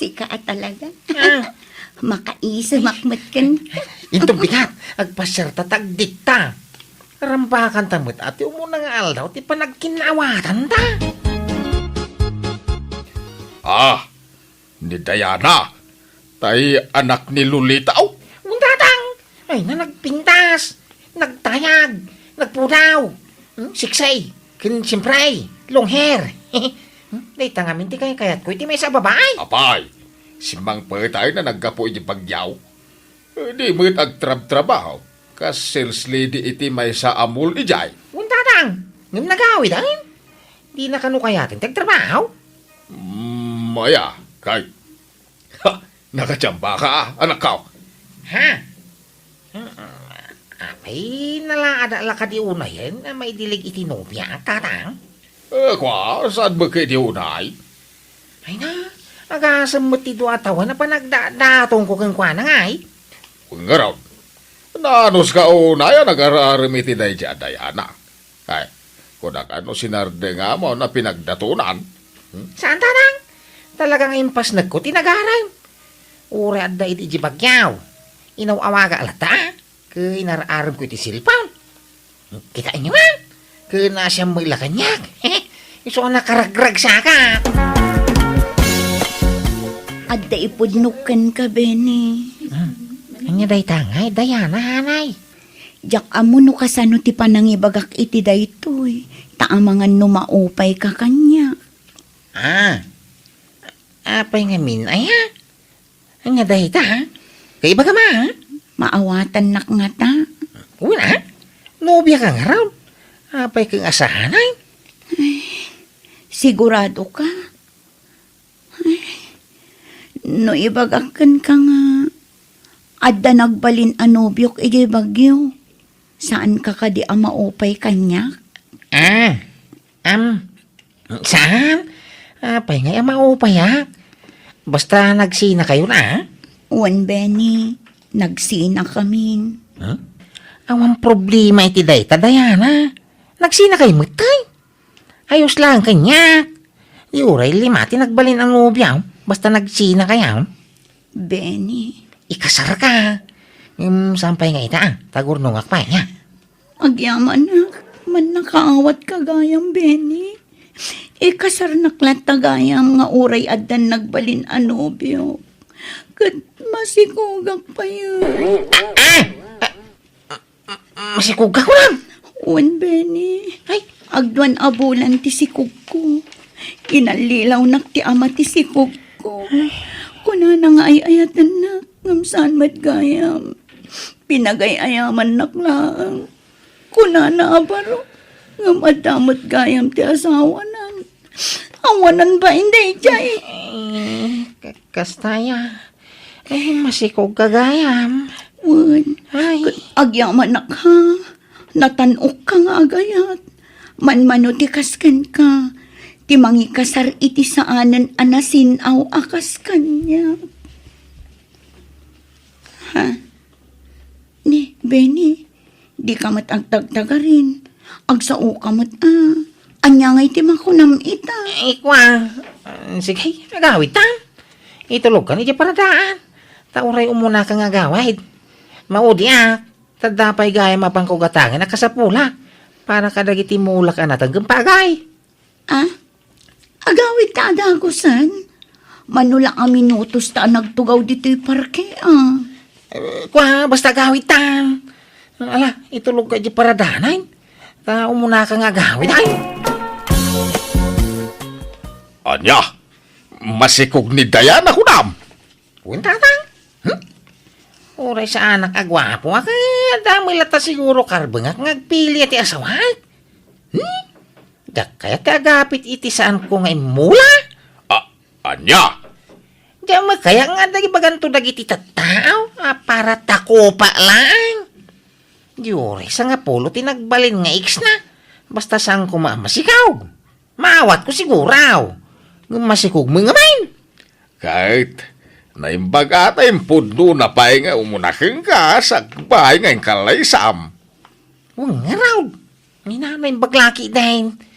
Sika a talaga. Ah. Makaisemak met kenka. Inton bigat, agpasiarta ta agdikta. Rambakanta met a ti umuna nga aldaw ti panagkinnaawatanta. Ah, ni Diana, tay anak ni Lolita. Oh, untatang, Ay na, nagpintas, nagtayag, nagpudaw, hmm, siksay, ken siyempre, long hair. Hmm, dayta ngamin ti kaykayatko iti maysa a babai. Apay, simmangpetay na naggapu iti bagyo. Di met agtrabtrabaho, kas sales lady iti maysa a mall idiay. Wen, Tatang, ngem nagawid amin. Di na kano kayaten ti agtrabaho? Mm, aya, kay, ha, nakachamba ka, anakko. Ha? Ay, nalaada la kadi unayen a maidilig iti nobia, Tatang? Eh, kua, saan met kay di unay? Ay na, agasem met ti dua a tawen a panagdadatonko kenkuana ngay. Ngarud, naanus ka unay a nagar-arem iti daydi a Diana? Ay, kunak, ano sinardengam a pinagdatonan? Hmm? Saan, Tatang? Talaga nga impasnekko ti nagarem. Uray adda idi bagyo. Inaw-awagak latta. Ket inar-aremko iti cellphone. Kitaenyo man? Ket naasiam met la kaniak. Isu a nakaragragsaka. Adda ipudnok kenka, Benny. Hmm. Ania dayta ngay, Diana, hanay? Diak ammo no kasano ti panangibagak iti daytoy, ta amangan no maupay ka kaniak. Ah. Apay ngamin, aya? Ania dayta, ha? Kaibaga ma, ha? Maawatannak ngata. Wen, ha? Nobia ka ngarud. Apay ket nga saan, ay? Sigurado ka? Ay, no ibagak kenka nga adda nagbalin a nobiok idiay Baguio, saan ka kadi a maupay kaniak? Ah, am, Saan? Apay ngay a maupayak? Basta nagsinakayon, a? Wen, Benny, nagsinakamin. Hmm? Awan problema iti dayta, Diana. Nagsinakay met, ay. Ayos lang kaniak. Di uray lima ti nagbalin a nobiam, basta nagsinakayan. Benny. Ikasarka. Ngem saan pay nga ita, a? Tagurnongak pay, a? Agyamanak, mannakaawat ka gayam, Benny. Ikasarnak latta gayam nga uray addan nagbalin a nobio. Ket masikogak pay. Ah! Masikogka, kunam? Wen, Benny. Ay. Agduan a bulan ti sikogko. Inallilawnak ti ama ti sikogko. Kunana nga ay-ayatennak, ngem saan met gayam. Pinagay-ayamannak laeng. Kunana a baro, ngem adda met gayam ti asawanan. Awanan bain daydiay. Eh, ka-, kasta ya. Eh, masikogka gayam. Wen, ay. Agyamanak, ha? Natan-okka nga agayat. Manmano ti kas kenka, ti mangikasar iti saanen a nasin-aw a kas kaniak. Ha? Ni, Benny, dika met agtagtagarin. Agsaoka met, a. Ania ngay ti makunam ita? Ay, kua. Ah, sige, agawidta. Itulogkan idiay paradaan. Ta uray umunaka nga agawid. Maudiak. Ta adda pay gayam a pangkugatangen a kasapulak para kadagiti mulak a nateng ken pagay. Ah? Agawidka a dagusen? Mano la a minutos ta nagtugaw ditoy parke, a? Eh, kua, basta agawidta. Ala, itulogka idiay paradaan, ay. Ta umunaka nga agawid, ay. Ania? Masikog ni Diana, kunam? Wen, Tatang? Hmm? Uray saanak a guapo, a, ket adda met latta siguro karbengak nga agpili ti asawak. Hmm? Diak kayat ti agapit iti saanko nga immula? A-, ania? Diak met kayat nga adda ibaganto dagiti tattao a para takopa laeng. Di uray sangapulo ti nagbalin nga ex na. Basta saan koma a masikog. Maawatko siguro. Ngem masikog met ngamin. Ket naimbag a ta impudnona pay nga umuna kenka sakbay nga inkallaysam. Wen ngarud, ni Nanay Baglaki dayta.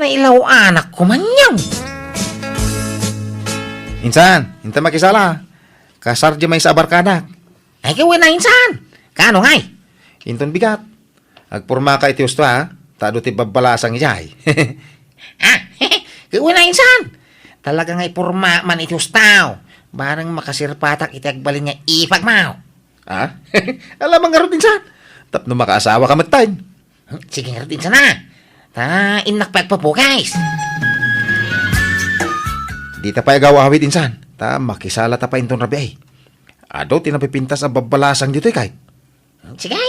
Nailaw-anak ko man yan. Insan, inta makisala. Kasar di maysa a barkadak. Ay, ket wen a insan. Kaano ngay? Inton bigat. Agpormaka iti husto, ha? Ta adu ti babbalasang idiay. Ah, ket wen a insan. Talaga nga iporma man iti husto. Bareng makasirpatak iti agbalin nga ipagmaw. Ha? Alamang ngarud, insan. Tapno makaasawaka metten. Hmm, sige ngarud, insan, a. Ta innak pay agpupukis. Dita pay agawawid, insan. Ta makisalata pay inton rabii. Adu ti napipintas a babbalasang ditoy, kay. Hmm, sige.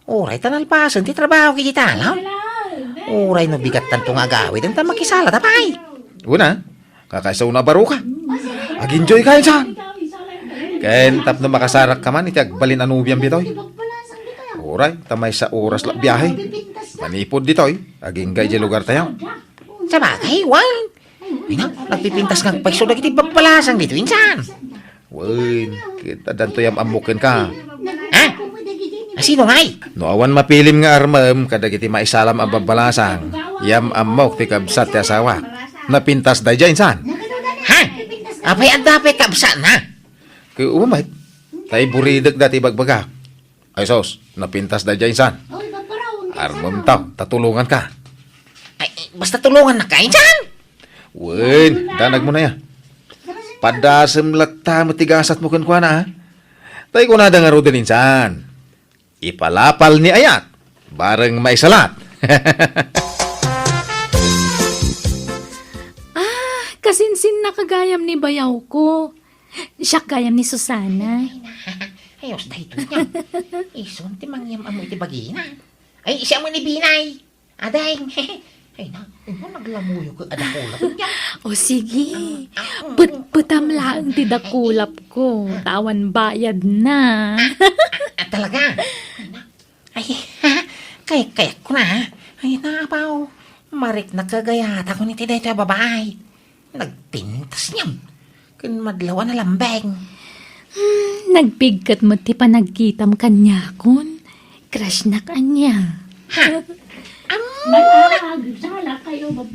Uray ta nalpasen ti trabaho iti aldaw. Uray no bigattanto nga agawid, ta makisalata pay. Una, kakaisuna a baruka. Ag-enjoyka, insan. Ken tapno makasarakka man iti agbalin a nobiam ditoy. Uray, ta maysa oras la biahe. Manipud ditoy, agingga idiay lugartayo. Sabagay, wen. Ay na, nagpipintas nga agpayso dagiti babbalasang ditoy, insan. Wen, ket addanto yam-ammok kenka. Ha? A, sino ngay? No awan mapilim nga armem kadagiti maisalam a babbalasang, yam-ammok ti kabsat ti asawak. Napintas daydiay, insan. Ha? Apay adda pay kabsatna? Ket umet, tay buridek dati bagbagak. Ay sus, napintas daydiay, insan. Armem ta, ta tulonganka. Ay, basta tulongannaka, insan. Wen, danagmo na ya. Padasem latta met ti gasatmo kenkuana, a. Tay kunada ngaruden, insan. Ipalapal ni ayat, bareng maisalat. Ah, kasinsinnaka gayam ni bayawko. Siak gayam ni Susana. Ay, os daytoy niya. Isun ti mangyam-ammo iti bagina. Ay, siya mo ni Binay. Ading. Ay na, ino naglamuyo ko, ada kulap niya. O sige, ah, ah, petpetam laeng ti dakulap ko, ta awan bayad na. Ah, ah, talaga? Ay, kay, kay ko na, ha? Ay na, apaw. Mariknak kagayat ako ni ti daytoy a babae. Nagpintas niyan. Ken madlaw a nalambeng. Hmm, nagpigket met ti panagkitam kaniakon. Crush-nak ania. Ha? Am-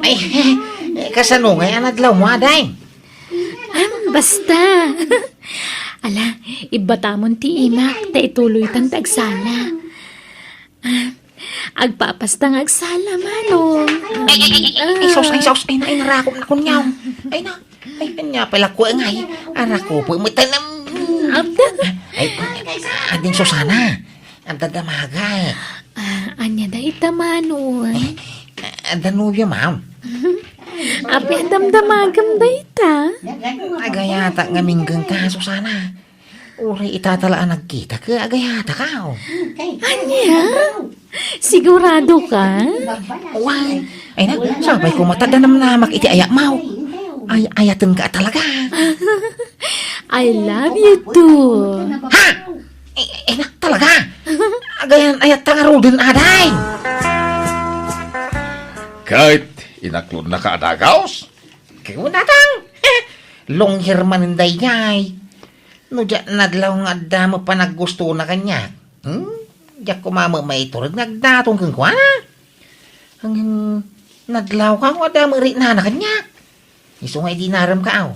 Ay, eh, kasano ngay a nadlawmo, ading? Ah, basta. Ala, ibbatamon ti imak, ta ituloytan ti agsala. Ah, agpapasta nga agsala, Manong. Ay, ay, ay, ay, ay, sus, ay, sus, ay, na, ay, narakop na kunyaw. Ay, na, ay, kanya pala ko, ay, arakop, matanem. Abda. Ay, ading Susana, ang dadamaga, eh. Ah, ania dayta, Manong? Eh, ah, danobia, ma'am. Apay a damdamagem dayta? Agayata nga minggen ka, Susana. Uray itatala a nagkita, ket agayataka, oh. Ania? Sigurado ka? Wen. Ay na, sabay ko mata danamnamak iti ayatmo. Ay, ayatenka talaga. I love you too. Ha? Ay, ay na, talaga? Agayan, ayatta ngaruden, ading. Ket inaklodnaka a dagaus? Ket kunatang, lungher manen daydiay. No diak nadlaw nga adda met panaggustona kaniak, hmm? Diak koma met maitured nga agdaton kenkuana. Ngem nadlawka nga adda met riknana kaniak. Isu nga idi naremka, aw.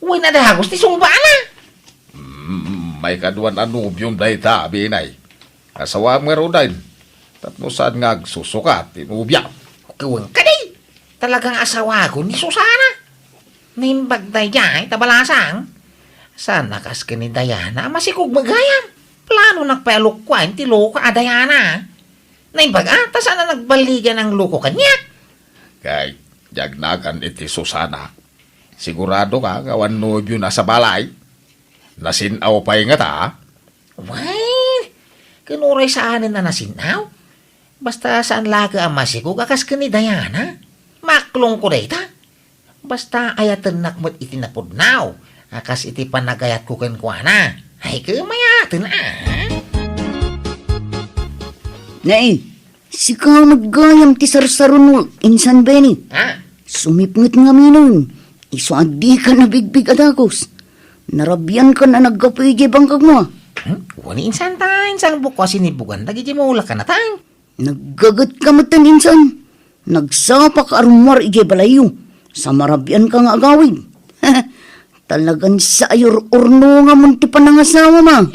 Wen a dagus ti sungbaana. Mm, maikaduan a nobiom dayta, Binay. Asawam ngaruden. Tapno saan nga agsusukat ti nobia. Wen kadi. Talaga nga asawakon ni Susana. Naimbag daydiay ta balasang. Saan a kas ken ni Diana a masikog met gayam. Planonak pay a lukuaen ti loko a Diana. Naimbag a, ta saan a nagballigan a loko kaniak. Kay, diak nagan iti Susana. Siguradoka nga awan nobiona a sabali? Nasin-aw pay ngata? Wen, ken uray saanen a nasin-aw. Basta saan laeng a masikog a kas ken ni Diana. Maklongko dayta. Basta ayatennak met iti napudno a kas iti panagayatko kenkuana. Ay, ket mayaten, a. Nay, sika met gayam ti sarsaronmo, Insan Benny. Ha? Sumipnget ngaminen, isu a dika nabigbig a dagus. Narabiankan a naggapu idiay bangkagmo. Hmm? Wen, insan, ta insan bukko a sinibugan dagiti mulak a natang. Naggagetka metten, insan. Nagsapaka a rummuar idiay balayyo. Sa marabianka nga agawid. Talagan sa ayor-orno nga mon ti panangasawam.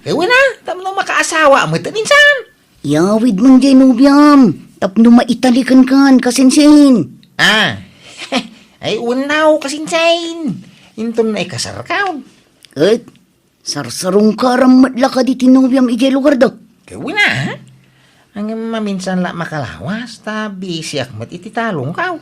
Wen a, tapno makaasawa metten, insan. Iyawidmon diay nobiam tapno maitali kenkan, kasinsin. Ah. Ay, wenno, kasinsin. Inton naikasarkaw. Ket, Sarsarungkaram met la kadi ti nobiam idiay lugarda. Ket wen a, ha? Ngem maminsan la makalawas, ta bisiak met iti talongkaw.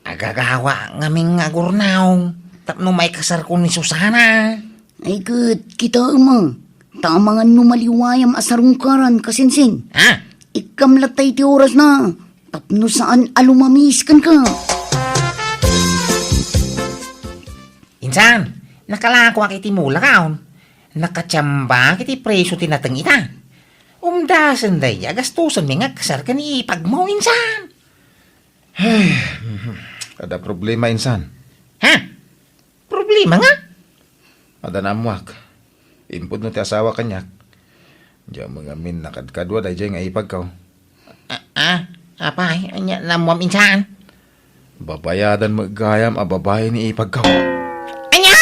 Agagawa ngamin nga agurnaw tapno maikasarko ni Susana. Ay ket, kitaem a, ta amangan no maliwayam a sarungkaran, kasinsin. Ha? Ikkam latta iti orasna, tapno saan a lumamis kenka. Insan, nakalakoak iti mulakaon. Nakatiambak iti presio ti nateng ita. Umdasen daydi a gastusenmi nga agkasar ken ipagmo, insan. Ay, mhm. Adda problema, insan. Ha? Problema nga? Adda naammoak. Impudno ti asawa kaniak. Diak met ngamin nakadkadua daydiay nga ipagko. A, a, apay, ania naammoam, insan? Babayadan met gayam a babai ni ipagko. Ania?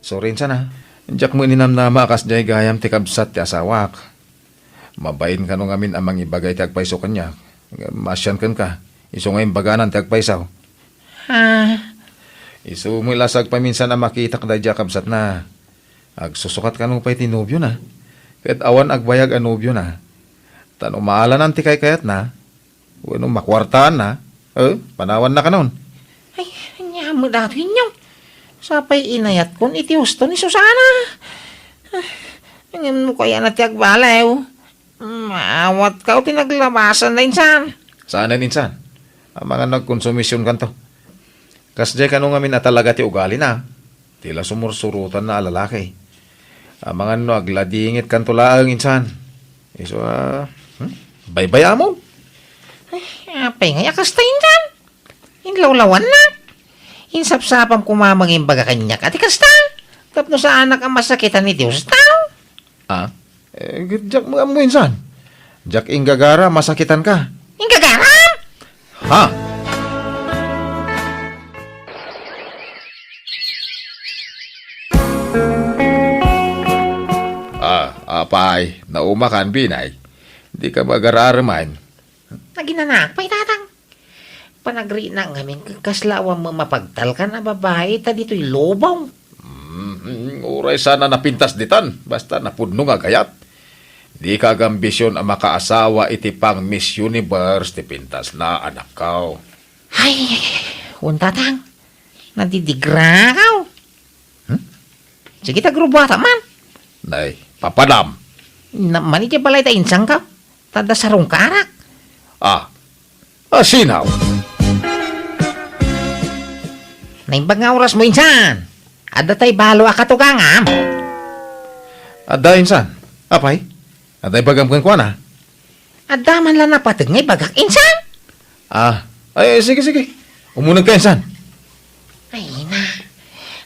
Sorry, insan, a. Diak met ninamnama a kasdiay gayam ti kabsat ti asawak. Mabain kano ngamin a mangibaga iti agpayso kaniak. Maasian kenka, isu nga imbaganan ti agpayso. Ha? Isu met la sa agpaminsan a makitak daydiay a kabsatna. Agsusukat kano pay ti nobiona. Ket awan agbayag a nobiona. Ta no maalanan ti kaykayatna, wenno makuartaanna, eh, panawanna kanon. Ay, ania met datoy, Inyong? Sapay inayatkon iti husto ni Susana. Ah, ngem no kayatna ti agbaliw, maawatka ti naglabasanna, insan. Saanen, insan. Amangan no agkonsumisionkanto. Kasdiay kano ngamin a talaga ti ugalina. Ti la sumursurotanna a lalaki. Amangan no agladingitkanto laeng, insan. Isu a, hmm? Baybayamon. Ay, apay ngay a kasta, insan? Inlawlawannak. Insapsapam koma mangimbaga kaniak a ti kasta. Tapno saanak a masakitan ni Dios tao. Ah? Eh, diak met ammo, insan. Diak inggagara a masakitanka. Inggagaram? Ha? Ah, apay, naumakan, Binay. Dika magararaman. Naginanaak pay, Tatang. Panagrinak ngamin ket kasla awan met mapagtalkan a babai ta ditoy lubong. Mm, uray saan a napintas ditan, basta napudno nga agayat. Dika agambision a makaasawa iti pang Miss Universe ti pintasna, anakko. Ay, wen, Tatang, nadidigrakaw. Hmm? Sige, ta agrubuata man. Nay, papadam. Naman iti balay ta insangka, ta adda sarungkarak. Ah, asinaw. Naimbag nga orasmo, insan. Adda tay balo a katugangam. Adda, insan. Apay? Adda ibagam kenkuana? Adda man la napateg nga ibagak, insan? Ah, ay, sige, sige. Umunegka, insan. Ay na,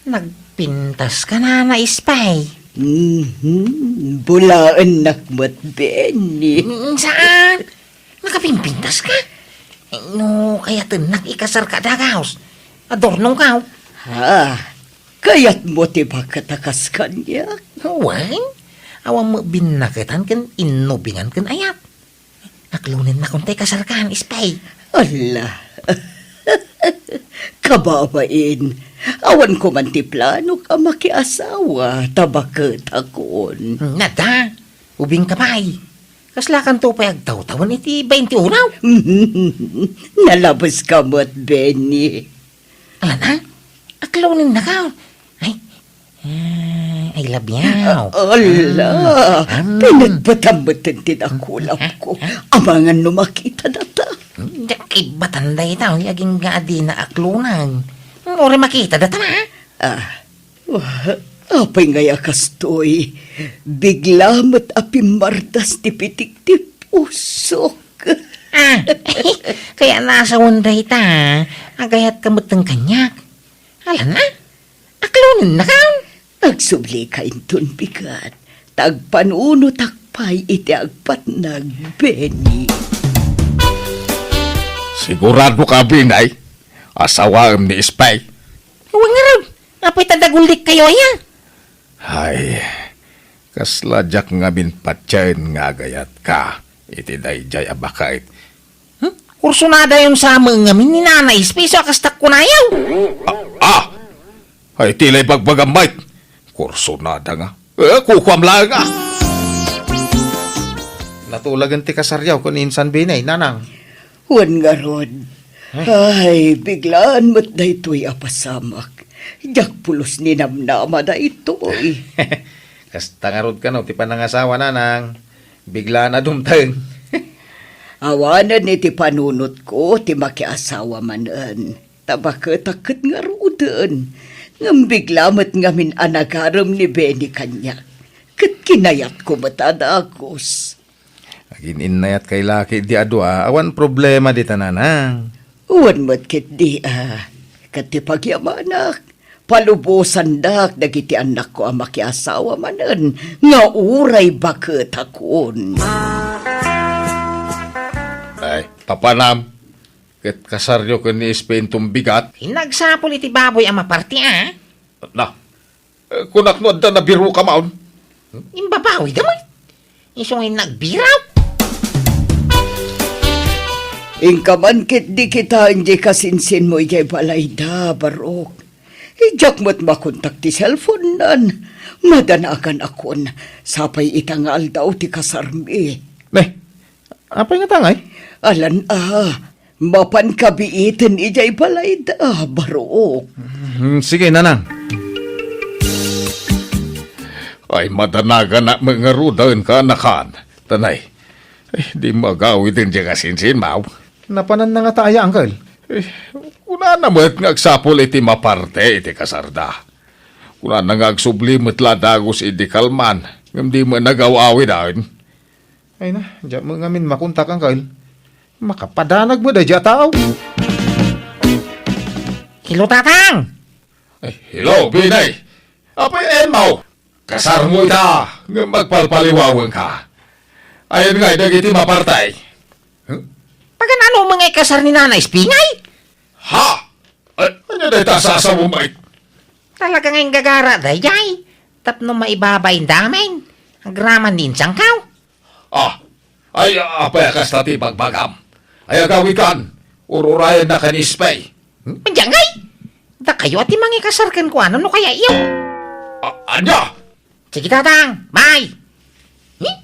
nagpintaska, Nana Espay. Mhm, bulaennak met, Benny. Insan, nakapimpintaska? No kayatennak ikasarka a dagaus, adornongkaw. Ha? Kayatmo ti baket a kas kaniak? Wen, awan met binnaketan ken innubingan ken ayat. Aklonennakon tay kasarkan, Espay. Ala. Kababain, awan koman ti planok a makiasawa ta baketakon. Nada, ubingka pay. Kaslakanto pay agtawtawen iti bainti unaw. Nalabeska met, Benny. Ala na, aklonennaka. Ay, ah, I love you. Ala, mm, pinagbatam met ti nakulapko. Amangan no makita data. Diak ibbatan dayta, agingga a dina aklonan. Uray makita data, ha? Ah, Wa-, apay ngay a kastoy? Bigla met a pimmardas ti pitik ti pusok. Ah, kaya nasawen dayta, agayatka metten kaniak. Ala na, aklonennaka. Agsublika inton bigat, ta agpanunotak pay iti agpatnag, Benny. Sigurado ka, Binay? Asawaem ni Espay? Wen ngarud, apay ta dagullikkayo aya? Ay, kasla diak ngamin patien nga agayatka iti daydiay a baket. Hmm? Kursonadayon sa met ngamin ni Nana Espay, isu a kasta kunayo. Ah, ah! Ay, ti la ibagbagam, Mike. Kursonada nga. Eh, kukuam laeng, ah. Natulagen ti kasaryo ken ni insan Benay, Nanang. Wen ngarud. Eh? Ay, biglaan met daytoy a pasamak. Diak pulos ni namnama daytoy. Kasta ngarud kano ti panangasawa, Nanang. Biglaan a dumteng. Awanen iti panunotko ti makiasawa manen. Ta baketak ket ngaruden. Ngem bigla met ngamin a nagarem ni Benny kaniak. Ket kinayatko met a dagus. Agin-innayatka laki di a dua, awan problema dita, Nanang. Wen met ketdi, a, ket ti pagyamanak, palubosandak dagiti annakko a makiasawa manen nga uray baketakon. Ay, papanam, ket kasaryo ken ni Espe inton bigat? Nagsapul iti baboy a maparte, a? Na, eh, kunak no adda nabiruka maon. Imbabawida met. Isu nga nagbiraw. Inka man ketdi kitaen diay kasinsinmo idiay balayda, Barok. Diak met makontak ti cellphone-nan. Madanagan akon. Sapay ita nga aldaw ti kasarmi. Ne, apay nga tangay? Alan a, mapan kabiiten idiay balayda, Barok. Hmm, sige, Nanang. Ay, madanaganak met ngaruden, kaanakan. Tanay, ay, di mo agawiden diay kasinsinmo. Napananna ngata aya, Uncle? Eh, kunana met nga agsapul iti maparte iti kasarda. Kunana nga agsubli met la dagus idi kalman, ngem di met nagaw-awiden. Ay na, diak met ngamin makontak, Uncle. Makapadanag met daydiay a tao. Hello, Tatang! Ay, hello, Benay! Apay, Emma, kasarmo ita, ngem agpalpaliwawenka. Ayan ngay dagiti maparte. Huh? Paganano met nga ikasar ni Nana Espingay? Ha? Ay, ania dayta a sasaom, Mike? Talaga nga inggagara daydiay. Tapno maibabain damin. Agraman ni insangkaw. Ah, ay, apay a kasta ti ibagbagam? Ay, agawidkan, ur-urayennak ni Espay. Hmm? Diay ngay! Dakayo a ti mangikasar kenkuana no kayatyo. A-, ania? Sige, Tatang, bye! Hmm?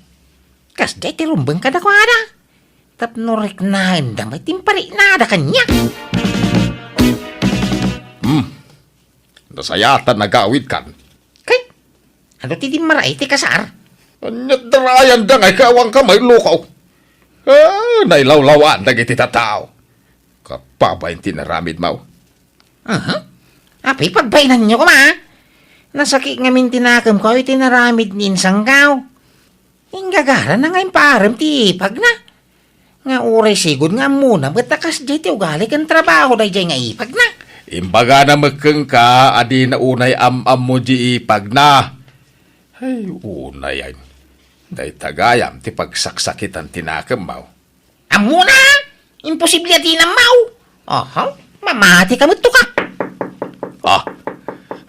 Kasdiay ti rumbeng kadakuada. Tapno riknaenda met ti impariknada kaniak. Hmm. Nasayaat a nagawidkan. Kay, adu ti dimmaray ti kasar? Ania't darayanda nga ikaw, awan ka mailukaw. Ah, nailawlawan dagiti tattao. Kababain ti naramidmo. Aha. Apay, pagbainanyo koma? Nasakit ngamin ti nakemko iti naramid ni insangkaw. Inggagara na nga impaarem ti ipagna. Nga uray sigud nga ammona met a kasdiay ti ugali ken trabaho daydiay nga ipagna. Imbagana met kenka a dina unay am-ammo di ipagna. Ay, unay, ay. Dayta gayam ti pagsaksakitan ti nakemmo. Ammona? Imposible a di nammaw. Aha, mamati ka met to ka. Ah,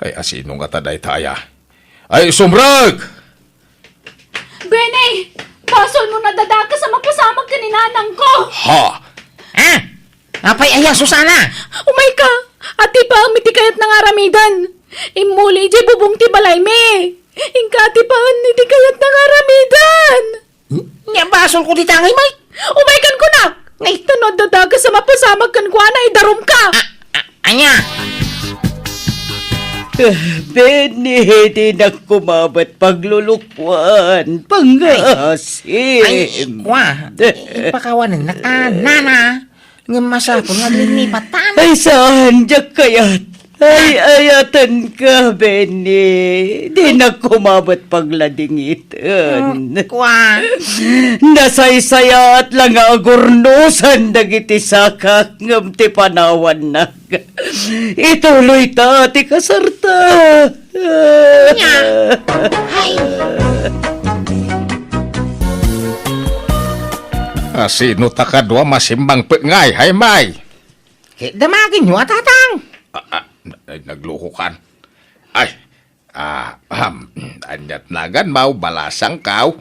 ay, asino ngata dayta aya? Ay, sumrek! Benny, basol mo nadadakes a mapasamak ken ni nanangko. Ha? Ah, apay aya, Susana? Umayka, atipaem iti kayatna nga aramiden. Immuli idiay bubong ti balaymi. Inka atipaen iti kayatna nga aramiden. Hmm? Nia basolko dita ngay, Mike? Umaykan kunak! Ngay ta no adda dakes a mapasamak kenkuana, idarumka! Ah, ah, ania? Ah, Benny, dinak koma met paglulukuan. Pangasim. Ay, kua. Ipakawanennak, nana. Ngem masapul nga aglinnipat ta. Ay, saan, diak kayat. Ay, ayatenka, Benny. Dinak koma met pagladingiten. Hmm, kua. Nasaysayaat la nga agurnosan dagiti sakak ngem ti panawannak. Ituloyta ti kasarta. Nia? Ay. Asino ta kadua masimmangpet ngay, Haymay? Ket damagenyo a, Tatang. Ah, ah, ay, naglukokan. Ay, ah, ahem, ania't naganmo, balasangkaw?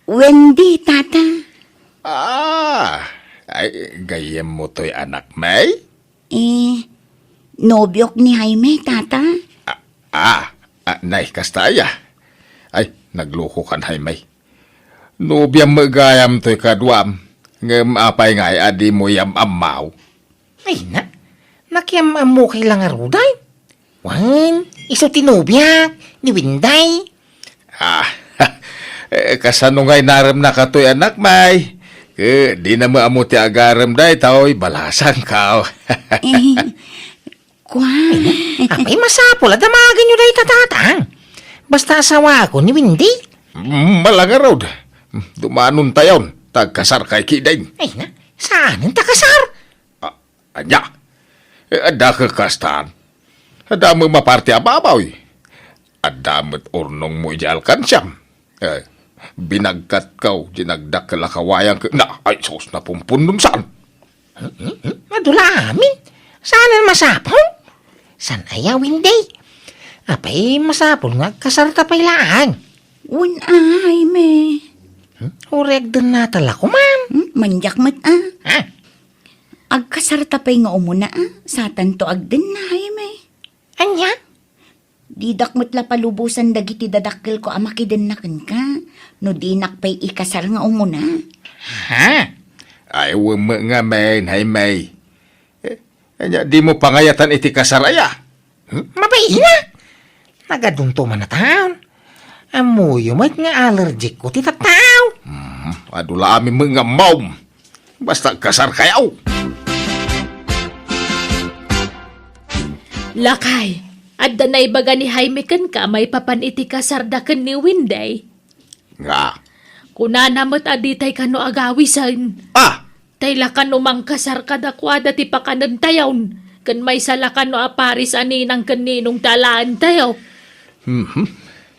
Wendy, Tata. Ah, ay, gayyemmo toy anak, May? Eh, nobiok ni Jaime, Tata. Ah, ah, ah, nay, kasta aya? Ay, nagluko kan Jaime. Nobiam met gayam toy kaduam, ngem apay ngay a dimo yam-ammaw? Ay na, nakiam-ammo kay la ngarud ay. Wen, isu ti nobiak, ni Winday. Ah, eh, kasano ngay narem nakatoy, anak, may? Ke, di na maammo ti agarem daytoy, balasangkaw. Eh, Kua. Apay, masapul a damagenyo dayta, tatang. Basta asawako ni Windy. Mm, malangarod. Dumanontayon, ta agkasarkay kidin. Ay na, saanen ta kasar? Ah, ania? Eh, adda kakastan. Adda met maparti a babaw. Adda met urnongmo idiay alkansiam. Eh, binagkatko, dinagdakkel a kawayang ke-, na, ay, sus, napumpunnon saan? Hmm, hmm, hmm? Adu la amin. Saan a masapul? Saan aya, Windy? Apay, masapul nga agkasarta pay laeng. Wen, Jaime. Hmm? Uray agdennata la koman. Hmm? Mandiak met, a. Ha? Agkasarta pay nga umuna, a. Satanto agdenna, Jaime. Ania? Didak met la palubosan dagiti dadakkelko a makidenna kenka, no dinak pay ikasar nga umuna. Ha? Ay, wen met ngamin, Jaime. Eh, ania, dimo pangayatan iti kasar aya? Hmm? Mabain a! Nagadunto man a taon. Ammoyo met nga allergic ko ti tattao. Hmm, adu la amin met nga ammom. Basta agkasarkayo. Lakay, adda naibaga ni Jaime kenka maipapan iti kasarda ken ni Windy? Nga? Kunana met a ditay kano agawisen. Ah! Tay la kano mangkasar kadakuada ti pakanentayon, ken maysa la kano a paris a ninang ken ninong ti alaentayo. Mhm.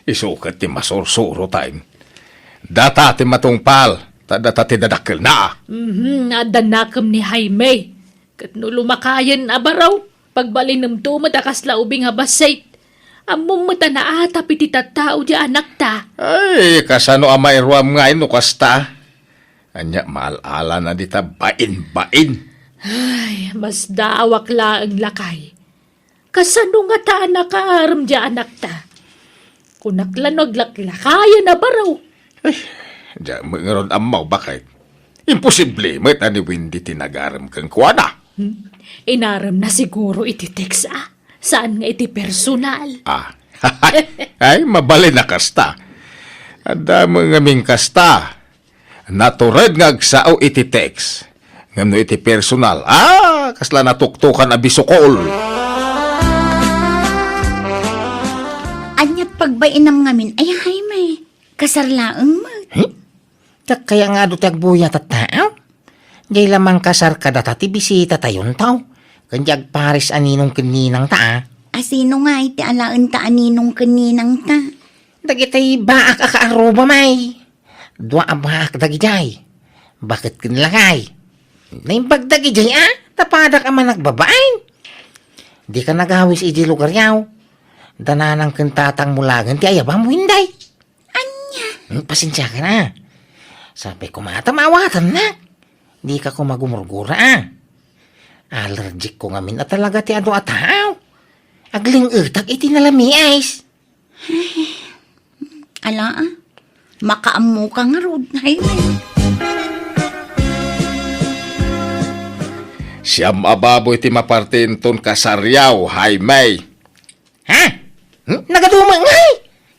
Isu ket ti masursurotayo. Data ti matungpal, ta data ti dadakkelna. Mhm, adda nakem ni Jaime. Ket no lumakayen a baro, pagbalinemto met a kasla ubing a bassit. Ammom met a naatap iti tattao ti anakta. Ay, kasano a mairuam ngay no kasta? Ania, maal-alana dita bain-bain. Ay, masdaawak laeng, lakay. Kasano ngata a nakaarem ti anakta? Kunak la no aglaklakayen a baro. Ay, diak met ngarud ammo, baket. Imposible met a ni Windy ti nagarem kenkuana. Hmm? Inaremna siguro iti text, a. Saan nga iti personal. Ah. Ay, mabalin a kasta. Adda met ngamin kasta. Natured nga agsao iti text. Ngem no iti personal, ah, kasla natuktokan a bisukol. Aniat pagbainam ngamin, ay, Jaime? Kasar laeng met. Hmm? Diak kaya nga adu ti agbuyat a tao? Diay la mangkasar kadata ti bisitatayon, tao. Ken diay agparis a ninong ken ninangta, a. A sino ngay ti alaenta a ninong ken ninangta? Dagiti baak a kaarruba, may. Dua a baak dagidiay. Baket ken lakay. Naimbag dagidiay, a, ta padak a managbabain. Dika nagawis idiay lugaryo. Da nanang ken tatangmo laeng ti ayabam, Windy. Ania? Hmm, pasensiakan, a. Sapay koma ta maawatannak. Dika koma gumurgura, a. Allergic ko ngamin a talaga ti adu a tao. Agling-etak iti nalamiis. Ala, a. Makaammoka ngarud, Jaime. Siam a baboy ti maparti inton kasaryo, Jaime. Ha? Hmm? Nagadu met ngay?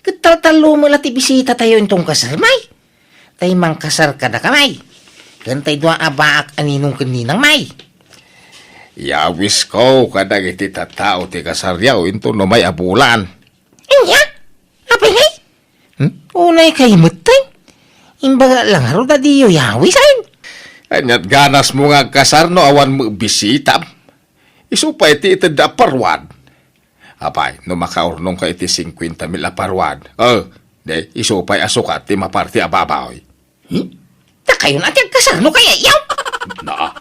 Ket taltallo met la ti bisitatayo inton kasar, may. Tay mangkasar kadaka, may. Ken tay dua a baak a ninong ken ninang, may. Yawisko kadagiti tattao ti kasaryo inton umay a bulan. Ania? Apay ngay? Hmm? Unay kay met, tay. Imbaga la ngarud a diyo yawisen. Aniat ganasmo nga agkasar no awan met bisitam? Isu pay ti itedda a paruan. Apay, no makaurnongka iti singkuenta mil a paruan, eh, di, isu pay a sukat ti maparti a babaw. Hmm? Dakayon a ti agkasar no kayatyo? Na.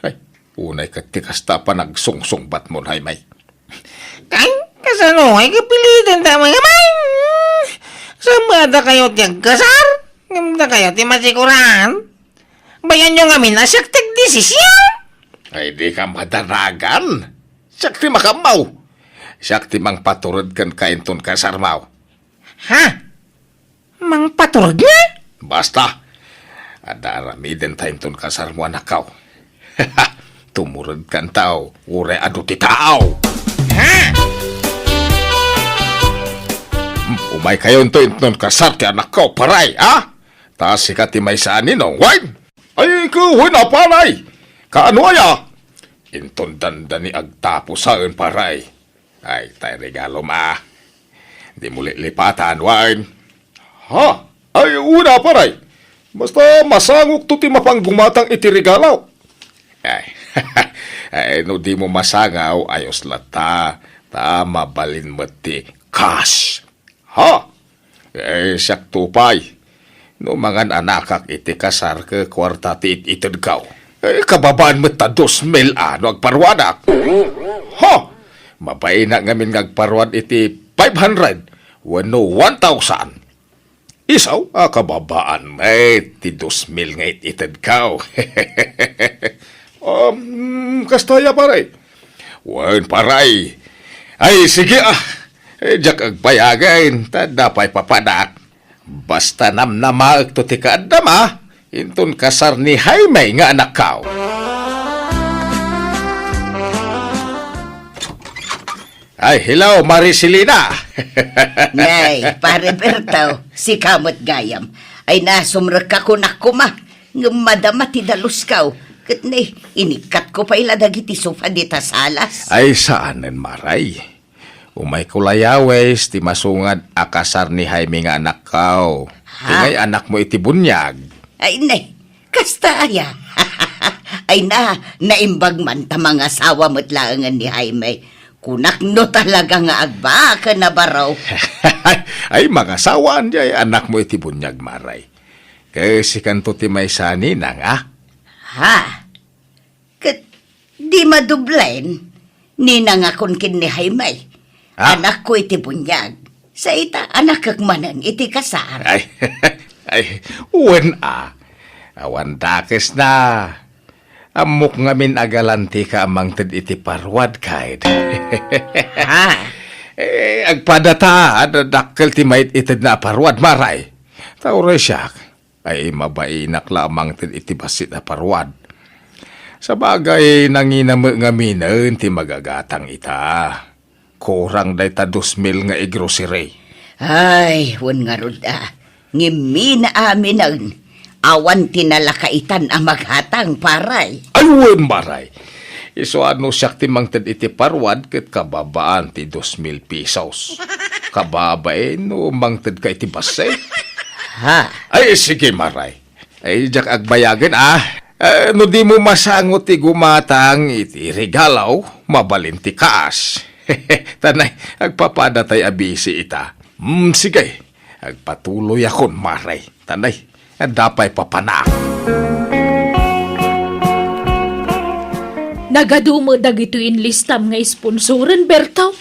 Ay, unay ket ti kasta a panagsungsungbatmon, Jaime. Kan, kasano ay kapilitan ta, mga man? Sabadakayo ti agkasar? Ngem dakayo ti masikuran? Bayanyo ngamin a siak ti agdesisyon? Ay, dika madanagan. Siak ti makaammo. Siak ti mangpatured kenka inton kasarmo. Ha? Mangpaturog nga? Basta, adda aramidenta inton kasarmo, anakko. Tumuredkanto, uray adu ti tao. Ha? Hmm, umaykayonto inton kasar ti anakko, paray, ha? Ta sika ti maysa a ninong, wen? Ay, wen a, paray. Kaano aya? Inton dandani agtapusaen, paray. Ay, tay regalom a. Dimo lilipatan, wen? Ha? Ay, wen a, paray. Basta masangokto ti mapanggumatang iti regalo. Ay, ay, no dimo masangaw, ayos latta. Ta mabalin met ti cash. Ha? Eh, siakto pay. No mangan-anakak iti kasar ket kuarta ti it-itedko, eh, kababaan met ta dos mil a no agparuadak. Ha? Mabainak ngamin nga agparuad iti five hundred wenno one thousand. Isu a kababaan met ti dos mil nga it-itedko. Um, kasta aya, pare? Wen, pare. Ay, sige, ah. Eh, diak agbayagen, ta adda pay papanak. Basta namnamaekto ti kaaddam, ah. Inton kasar ni Jaime nga anakko. Ay, hello, Maricelina. Nay, Pare Berto, sika met gayam. Ay, nasumrekka kunak koma. Ngem madama ti dalusko. Ket ne, inikkatko pay la dagiti sofa dita salas. Ay, saanen, Maray. Umayko layawis ti masungad a kasar ni Jaime nga anakko. Ha? Ti ngay anakmo iti buniag. Ay, ne, kasta aya? Ay na, naimbag man ta mangasawa met laengen ni Jaime. Kunak no talaga nga agbaken a baro. Ay, mangasawaan diay anakmo iti buniag, Maray. Ket sikanto ti maysa a ninang, a? Ha? Ket di madublen, ninangakon ken ni Jaime. Ah. Anakko iti buniag. Sa ita, anakek manen iti kasar. Ay, ay, wen a. Awan dakesna. Ammok ngamin a galantika a mangted iti paruad, kaid. Ha? Eh, agpadata, adda dakkel ti mait-itedna a paruad, Maray. Ta uray siak, ay, mabainak la a mangted iti bassit a paruad. Sabagay, nangina met ngaminen ti magagatang ita. Kurang dayta dos mil nga i-grocery. Ay, wen ngarud a. Ngem mina aminen, awan ti nalakaitan a magatang, paray. Ay, wen, Maray. Isu a no siak ti mangted iti paruad ket kababaan ti dos mil pesos. Kababain no mangtedka iti bassit. Ha? Ay, sige, Maray. Ay, diak agbayagen, a. Eh, no dimo masango ti gumatang iti regalo, mabalin ti kaas. Tanay, agpapadatay a bisi ita. Mm, sige. Agpatuloyakon, Maray. Tanay, adda pay papanak. Nagadu met dagitoy inlistam nga sponsoren, Berto?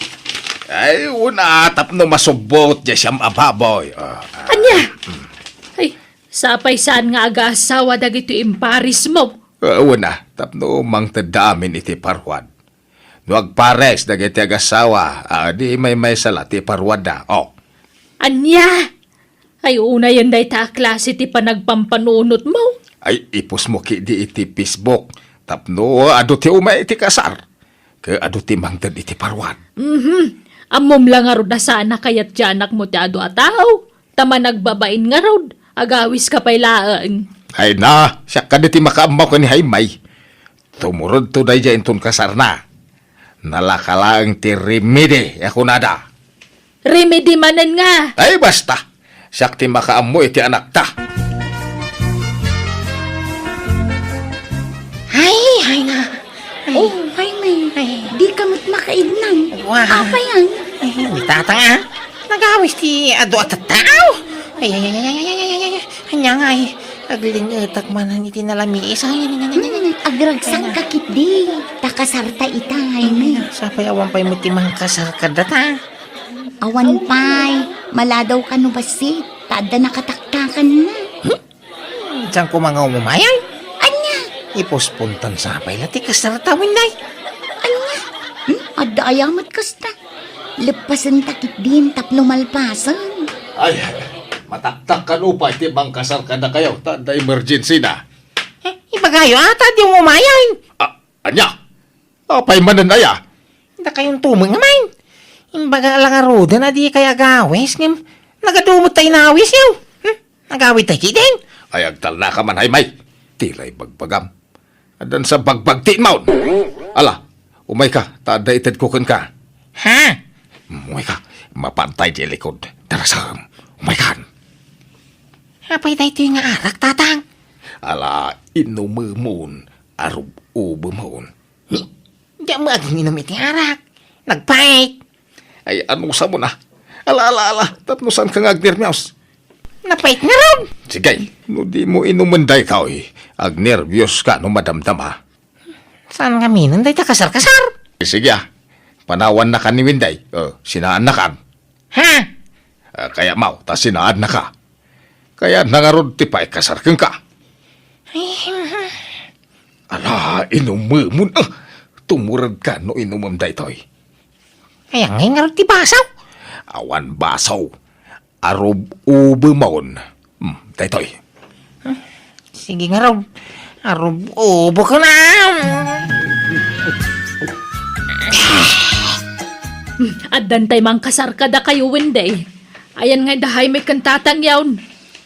Ay, wen a, tapno masubbot diay siam a baboy. Ah, ah. Ania? Ay, sapay saan nga agaasawa dagitoy imparismo? Ah, wen a, tapno mangtedda amin iti paruad. No agpares dagiti agasawa, a, di maymaysa la ti paruadda. Oh. Ania? Ay, unayen dayta a klase ti panagpampanunotmo. Ay, ipusmo ketdi iti Facebook tapno adu ti umay iti kasar ket adu ti mangted iti paruad. Mhm. Ammom la ngarud a saan a kayat ti anakmo ti adu a tao, ta managbabain ngarud, agawiska pay laeng. Ay na, siak kadi ti makaammo ken ni Jaime. Tumurodto daydiay inton kasarna. Nalaka laeng ti remedy a kunada. Remedy manen nga. Ay, basta. Siak ti makaammo iti anakta. Ay, ay nga. Ay. Oh, Jaime. Ay. Di ka met makaidnang. Wa. Apay yan? Ay, ni Tatang, a. Nagawis ti adu a tattao. Ay, ay, ay. Ania nga, ay, aglingetak manen iti nalamiis. Ay, ay, ay, ay, ay. Hmm, agragsak ka ketdi. Ta kasarta ita, Jaime. Ay, sapay awan pay met ti mangkasar kadata. Awan pay, maladaw ka no bassit, ta adda nakataktakanna. Hmm? Saan ko nga umumay? Ania? Ipuspontan sapay la ti kasarta, Winday. Ania? Hmm? Adda aya met kasta. Leppasenta ketdin tapno malpasen. Ay, Mataktak kano pay ti mangkasar kadakayo, ta adda emergency na. Eh, ibagayo, ata di umayay. Ah, ania? Apay manen aya? Dakayon tumo nga man. Imbaga la ngaruden a dikay agawis, ngem nagadu met tay inawis yo. Hmm? Nagawid tay kidin. Ay, agtalna ka man, Jaime. Tila ibagbagam. Addan sa bagbag ti inmaon. Ala, umayka, ta adda itedko kenka. Ha? Umayka, mapantay di likod. Darasem, umaykan. Apay daytoy nga arak, Tatang? Ala, inumemon, arub-ubemon. Diak met aginum iti arak. Nagpait. Ay, anusam na. Ala, ala, ala, tapno saanka nga agnerbios. Napait ngarud. Sige, no dimo inumen daytoy, agnerbios ka no madamdama. Saan ngamin dayta kasar-kasar? Sige, ah. Panawanna ka ni Wenday. O, sinaanna ka. Ha? Ah, kayatmo, ta sinaanna ka. Kayatna ngarud ti paikasar kenka. Ay, hmm. Ala, inumemon, ah. Tumuredka no inumem daytoy. Ay, angay ngarud ti baso? Awan baso. Arub-ubemon. Hmm, daytoy. Sige ngarud. Arub-ubeko na. Addan tay mangkasar kadakayo, Wenday. Ayan nga da Jaime ken Tatang yaon.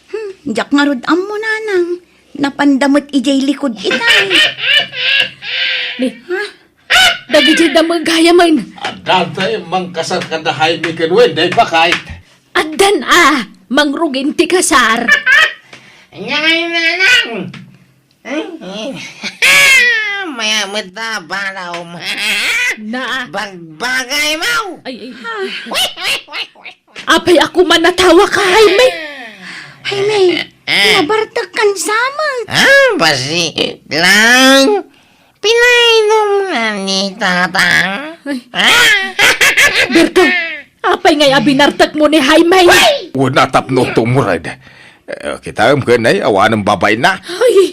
Hmm, diak ngarud ammo, Nanang. Napanda met idiay likod itay. Ni, ha? Dagiti damag gayamen. Addan tay mangkasar kada Jaime ken Wenday, baket. Addan a, mangrugin ti kasar. Ania ngay, Nanang? Maya met ta, balaom. Na. Bagbagaymo. Ay, ay. Apay a kumanatawaka, Jaime? Jaime, nabartek kan samet. Ah, basi lang. Pinainom na ni Tatang. Ay. Ah. Berto, apay ngay a binartekmo ni Jaime? Wen a tapno tumured. Eh, kitaem ken ay, awanen babaina. Ay.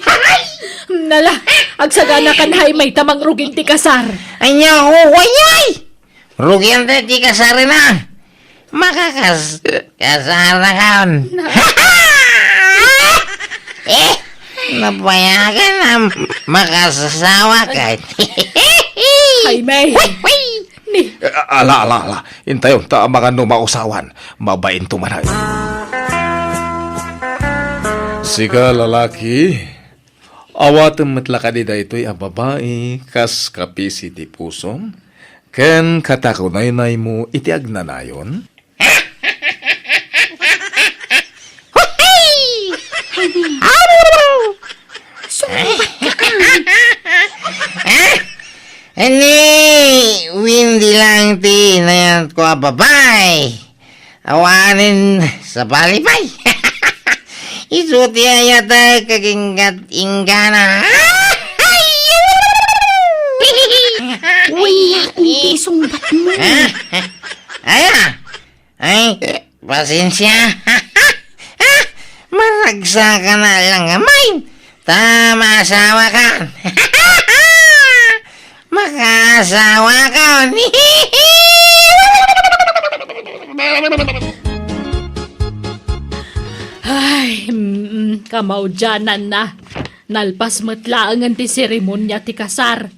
Nala, agsaganakan Jaime ta mangrugin ti kasar. Ania, uway, ay! Rugian ti kasarna. Makakas-, kasarnakon. Eh, napayagan a makasasawa ka. Jaime. Ni. Eh, ala, ala, ala. Intayon ta amangan no mausawan. Mabain tumanay. Sika, lalaki, awatem met la kadi daytoy a babai kas kapisi ti pusom ken katakunaynaymo iti agnanayon? Sumbat ka. Ni Windy lang ti inayatko a babai. Awanen sabali pay. Isu ti ayatek ket inggat inggana. Uy, ania ti isungbatmo? Ha? Aya? Ay, pasensia. Maragsakan na lang, amay. Ta, maasawakan. Makaasawakon. Ay, mm, kamaudiananna. Nalpas met laengen ti seremonia ti kasar.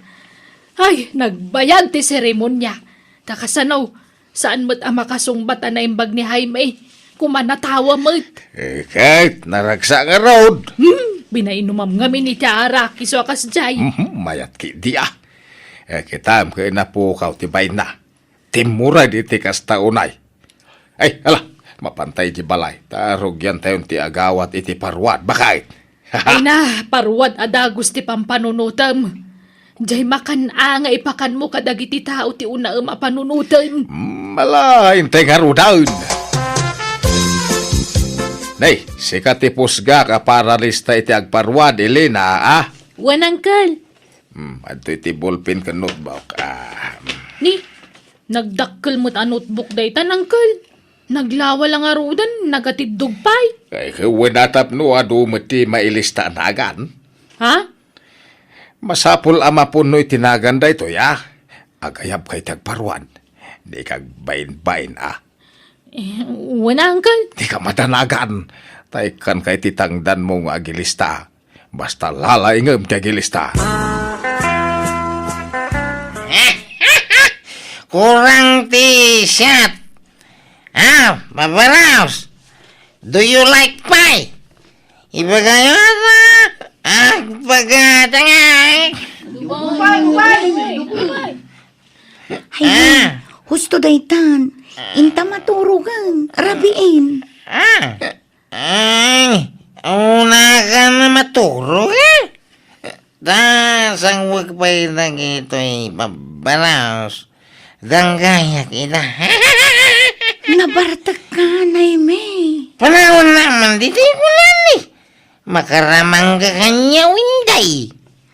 Ay, nagbayag ti seremonia. Ta kasano, saan met a makasungbat a naimbag ni Jaime. Kumanatawa met. Eh, ket naragsak ngarud. Hmm, binainumam ngamin iti arak, isu a kasdiay. Mhm, mayat ketdi a. Eh, kitaem ket napukaw ti bainna. Timmured iti kasta unay. Ay, ala, mapantay iti balay. Ta rugiantayon ti agawat iti paruad. Baket. Ay na, paruad a dagus ti pampanunotem. Diay makan-a nga ipakanmo kadagiti tao ti unaem a panunotem. Mm, ala, intay ngaruden. Nay, sika ti pusgak a paralista iti agparuad, Elena, a? Wen, Uncle. Hmm, adtoy ti ballpen ken notebook. Ah, hmm. Ni, nagdakkel met a notebook daytan, Uncle. Naglawa la ngaruden, nagatiddog pay. Ay, wen a tapno adu met ti mailista a nagan. Ha? Masapul a mapunno iti nagan daytoy, a? Agayabka iti agparuan. Dika agbainbain, a? Eh, wen, Uncle. Dika madanagan. Ta ikkanka iti tangdanmo nga agilista. Basta lalaingem ti agilista. Kurang ti siat. Ah, Papa Rouse, do you like pie? Ibagayo ata. Ah, pagkatangay. Ay, ah, husto daytan. Inta maturogan. Rabiin. Ah. Ay, una ka na maturog, eh? Ta, sangwek pay dagitoy Papa Rouse. Danggayak ida. Nabartek ka, Nay May. Panawan naman, ditoy kunan, eh. Makaramang ka kanya, Winday.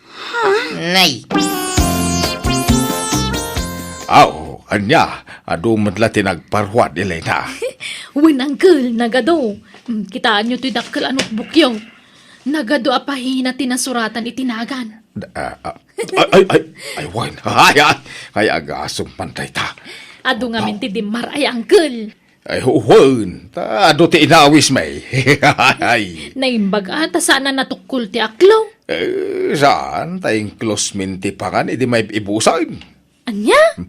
Ha? Nay. Aw, ania, adu met la ti nagparuad, Elena. Wen, Uncle, nagadu. Mm, kitaenyo ti dakkel a notebookyo. Nagadu a pahina ti nasuratan iti nagan. Ah, ah, ay, ay, ay, ay, wen. Ay, ay, ay, agasem man dayta. Adu ngamin ti dimmar-ay, Uncle. Ay, wen. Ta, adu ti inawis, May. Ay. Naimbag a, ta saan a natukkol ti aklo. Eh, saan? Ta inklos min ti pangan idi maib-ibusan. Ania?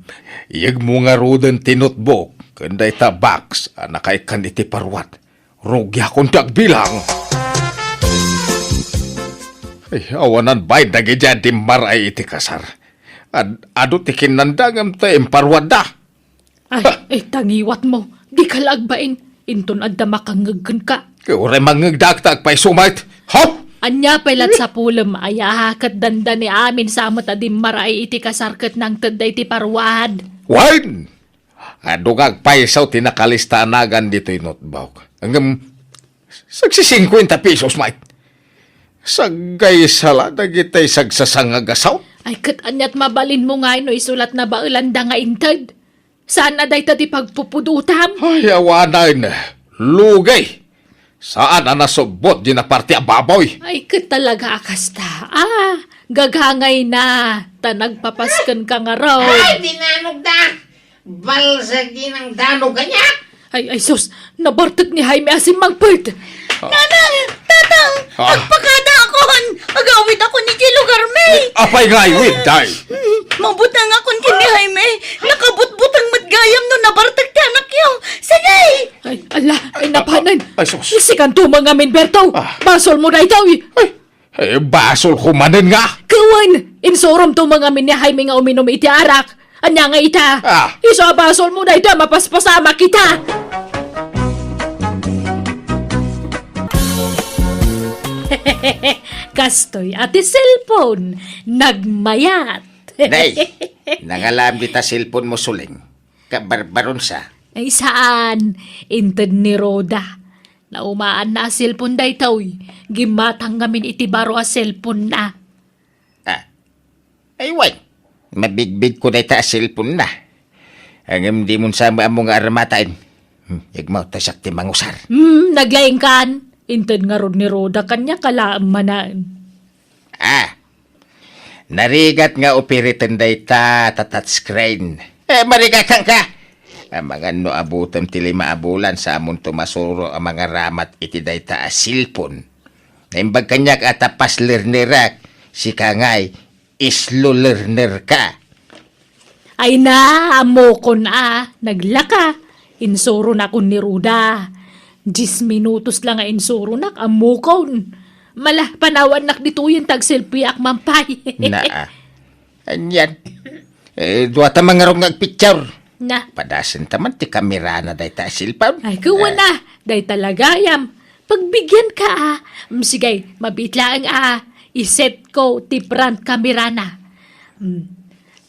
Iyegmo ngaruden ti notebook ken dayta box a nakaikkan iti paruat. Rugiakon ti agbilang. Ay, awanan bain dagiti a dimmar-ay iti kasar. Ad-, adu ti kinnanda ngem ta imparuadda. Ay, eh, tangiwatmo. Dika la agbain. Inton adda makangngeg kenka. Uray mangngegda ta agpayso met. Hop! Ania pay la ti sapulem, aya, ket dandani amin sa met a dimmar-ay iti kasar ket nangtedda iti paruad. Wen! Adu nga agpayso ti nakalista a nagan ditoy notebook. Ngem, sagsisingkuenta pesos met. Saggaysa la dagitay sagsasangagasaw. Ay, ket aniat mabalinmo ngay no isulat na baelanda nga inted? Saan a dayta ti pagpupudotam? Ay, awanen. Lugay. Saan a nasubbot di naparte a baboy. Ay, ket talaga a kasta. Ah, gagangay na. Ta nagpapasken ka ngarud. Ay, dinanogda! Balsag di nang danog kaniak! Ay, ay, sus! Nabartek ni Jaime a simmangpet! Nanang! Tatang! Ah. Agpakada akon! Agawid akon iti lugar mi! Apay nga aywid, day? Mm, mabutang akon ken ni Jaime. Nakabutbutang met gayam no nabartek ti anakyo. Sige! Ay, ala, ay, napanen. Ay, sus. Sikanto mangamin, Berto. Ah. Basolmo daytoy. Ay, eh, basolko manen nga. Kawan, insuromto mangamin ni Jaime nga uminom iti arak. Ania nga ita? Ah. Isu a basolmo daytoy a mapaspasamak ita. Kastoy a ti cellphone, nagmayat. Nay, nangalam dita cellphone mo, Suling. Kabarbaronsa. Ay, saan? Inted ni Roda. Naumaanna a cellphone daytoy. Gimmatang ngamin iti baro a cellphone na. Ah. Ay, wen. Mabigbigko dayta a cellphone na. Ngem dimon sa maammo nga armataen. Hmm, igmaw ta siak ti mangusar. Hmm, naglaingkan. Inted ngarud ni Roda kaniak a laeng manen. Ah. Narigat nga operaten dayta ta touchscreen. Eh, marigatanka! Amangan no abutem ti lima a bulan sa amonto masuro a mangaramat iti dayta a cellphone. Naimbag kaniak a ta fast learnerak, sika ngay, slow learner ka. Ay na, ammokon a, naglaka. Insuronakon ni Ruda. Dies minutos la nga insuronak, ammokon. Mala, panawannak ditoyen ta agselfiak man pay. Naa. Anian? Eh, dua ta mangarong nga agpicture. Na. Padasen ta man ti kamerana dayta a cellphone. Ay, kuwan na. Dayta la gayam. Pagbigian ka, ah. Mm, sige, mabiit laeng, ah. Iset ko ti front camera na. Mm.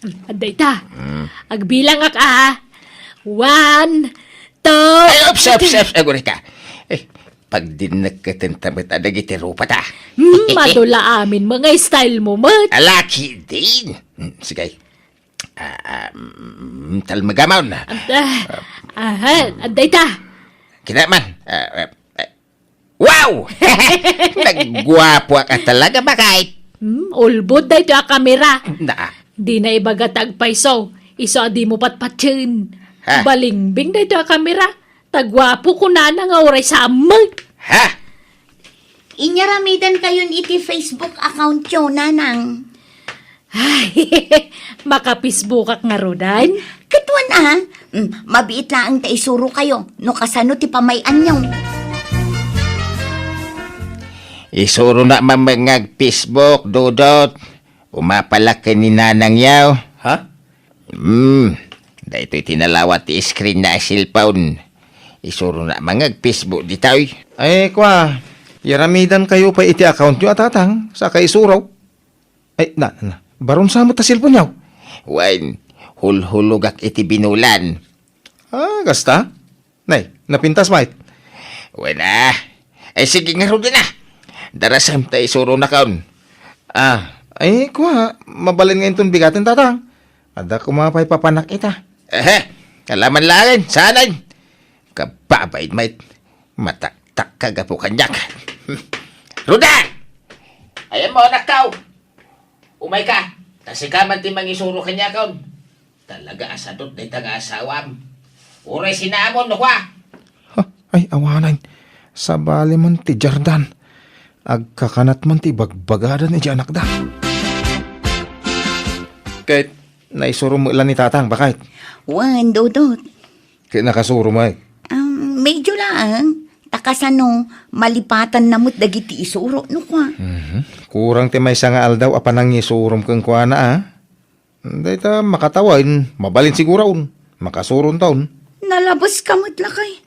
Mm, adda ita. Mm. Agbilangak, ah. One, two, ay, ups, ups, three. Ups, aguri ka. Eh, pagdinnek ket ta met adagiti rupa ta. Mm, madula amin, mga style mo, met. Alaki din. Mm, sige. Ah, ah, mm, talmagamon. Adda, aha, adda ita. Kinaman. Ah, ah, ah, wow! Nagguapo ka talaga, bakit? Hmm, ulbod daytoy a kamera. Naa. Di na ibaga ta agpayso. Isu a di mo patpatien. Ha? Balingbing daytoy a kamera. Ta guapo kunana nga uray sa ammeg. Ha? Inyaramidankayon iti Facebook accountyo, Nanang. Ay, maka-Facebookak ngaruden? Ket wen a, mm, mabiit laeng ta isurokayo no kasano ti pamay-anyo. Isuronak man met nga ag-Facebook, Dodot. Umapalak ken ni Nanangyo. Ha? Hmm, daytoy ti nalawat ti screen na a cellphone. Isuronak man nga ag-Facebook ditoy. Ay, kua, yaramidankayo pay iti accountyo a, Tatang, saka isuro. Ay, na, na, na. Barun sa met ta cellphone-yo? Wen, hulhulogak iti binulan. Ah, kasta? Nay, napintas met? Wen a. Ay, sige ngaruden a. Darasem ta isuronakon. Ah, ay, kua, mabalin nga inton bigaten, Tatang. Adda koma pay papanak ita. Ehe, kalaman laeng, saanen. Kababain met. Mataktak ka gapu kaniak. Ruda! Ayanmo, anakko! Umayka, ta sika man ti mangisuro kaniakon. Talaga a sadot dayta nga asawam. Uray sinaamon no kua. Ha, ay, awanen. Sabali man ti Jordan. Agkakanat man ti bagbagada ni anakda. Ket naisuro met la ni Tatang, baket? Wen, Dodot. Ket nakasuro met? Um, medyo laeng. Ta kasano, malipatanna met dagiti isuro, no kua? Mhm. Kurang ti maysa nga aldaw a panangisurom kenkuana, a? Dayta makatawen, mabalin siguron. Makasuronton. Nalabeska met lakay.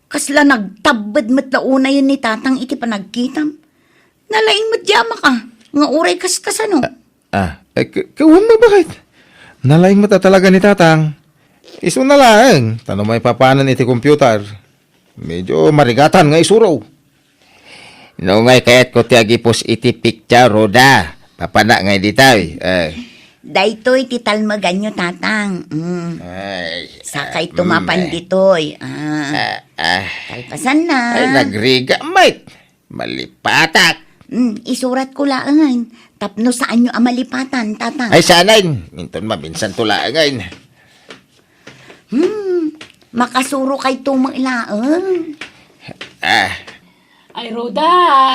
Kasla nagtabbed met la unayen ni Tatang iti panagkitam. Nalaing met di amak a, nga uray kaskasano. Ah, eh, k-, kawan mo, baket? Nalaing met a talaga ni Tatang. Isuna laeng, ta no maipapanen iti computer, medyo marigatan nga isuro. No ngay kayatko ti agipus iti picture, Roda. Papanak ngay ditoy. Eh. Daytoy ti talmeganyo, Tatang. Mm. Ay, sakay ah, tumapan mm, eh. Ditoy. Ah. Ah, ah. Kalpasanna. Ay, nagriga, met. Malipatak. Mm, isuratko laengen. Tapno saanyo a malipatan, Tatang. Ay, saanen. Inton maminsanto laengen. Hmm, makasurokayto met laeng. Ah. Ay, Roda,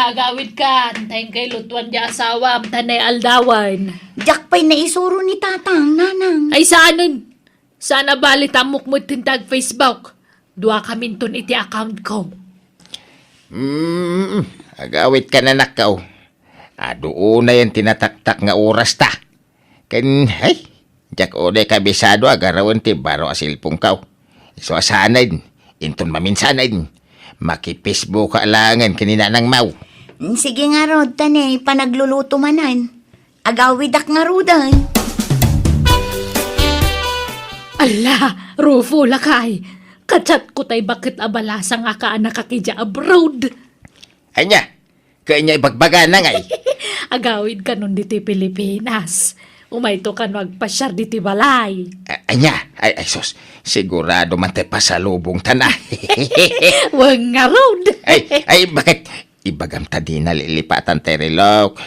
agawidkan, ta inkay lutuan di asawam, ta naaldawen. Diak pay naisuro ni Tatang, Nanang. Ay, saanen? Saan a bali ta ammok met ti ag-Facebook. Duakaminton iti accountko. Hmm, agawidkan, anakko. Adu unayen ti nataktak nga orasta. Ken, ay, diak unay kabisado a garawen ti baro a cellphoneko. Isu a saanen, inton maminsanen, maki-Facebook laengen ken ni Nanang Mau. Sige ngarud, ta ne, panagluluto manen. Agawidak ngaruden. Ala, Rufo, lakay. Ka-chatko tay baket a balasa nga kaanakak idiay abroad. Ania? Ket ania ibagbagana ngay? Agawid kanon ditoy Pilipinas. Umayto kano agpasiar ditoy balay. A-, ania? Ay, ay, sus. Sigurado man tay pasalubongtana. Wen ngarud. Ay, ay, baket? Ibagam ta dina lilipatan tay relok,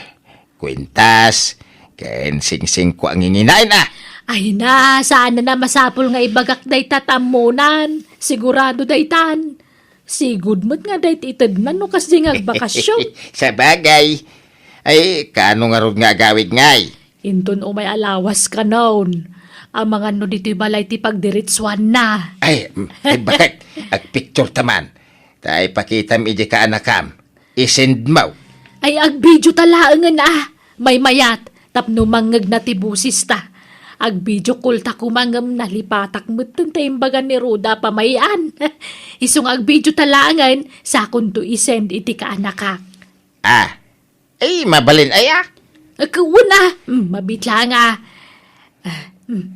kwintas, ken singsingko a nginginaen, a. Ay na, saan a masapul nga ibagak dayta ta ammonan. Sigurado daytan. Sigud met nga dayta itednan no kasdi nga agbakasyon. Sabagay. Ay, kaano ngarud nga agawid ngay? Inton umay a lawas kanon, amangan no ditoy balay ti pagdiritsuanna. Ay, mm, ay, baket? Agpicture ta man. Ta ipakitam idiay kaanakam. I-send mo. Ay, agbidio ta laengen a. Maymayat, tapno mangngegna ti bosesta. Agbidio call ta koma ngem nalipatak metten ta imbagan ni Roda a pamay-an. Isu nga agbidio ta laengen, sakonto i-send iti kaanakak. Ah, ay, mabalin aya? Agkawan a. Hmm, mabitla nga. Ah, hmm.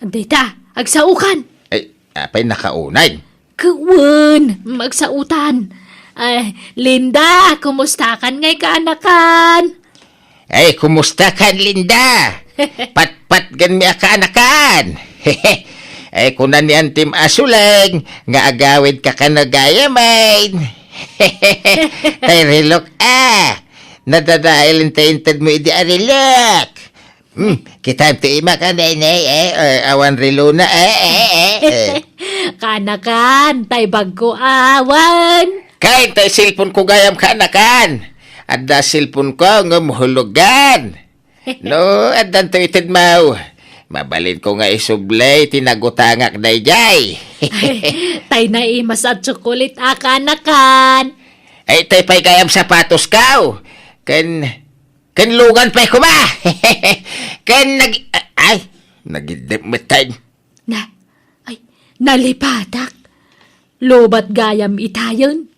Dayta, agsaokan. Ay, apay nakaunay? Kawan, hmm, agsaotan. Ay, Linda, kumustakan ngay kaanakan? Ay, kumustakan, Linda? Patpatganmi a kaanakan. Ay, kuna ni Antim a Suleng, nga agawid ka kano gayamen. Tay relok, a. Nadadael ti inted mo idi a relok. Hmm, kitaem ti imak a, Nenay, eh, eh, awan relona, eh, eh, eh, eh. Kaanakan, tay bagko awan. Kay tay cellphone ko gayam kaanakan. Adda cellphone ko ngem hulogan. No, addanto ited maw. Mabalin ko nga isubli ti nagutangak dayjay. Ay, tay naimas a tsokolit a kaanakan. Ay, tay pay gayam sapatos kaw. Ken, ken lugan pay kuma. Ken nag-, ay, nagiddep met tay. Na, ay, nalipatak. Lobat gayam itayon.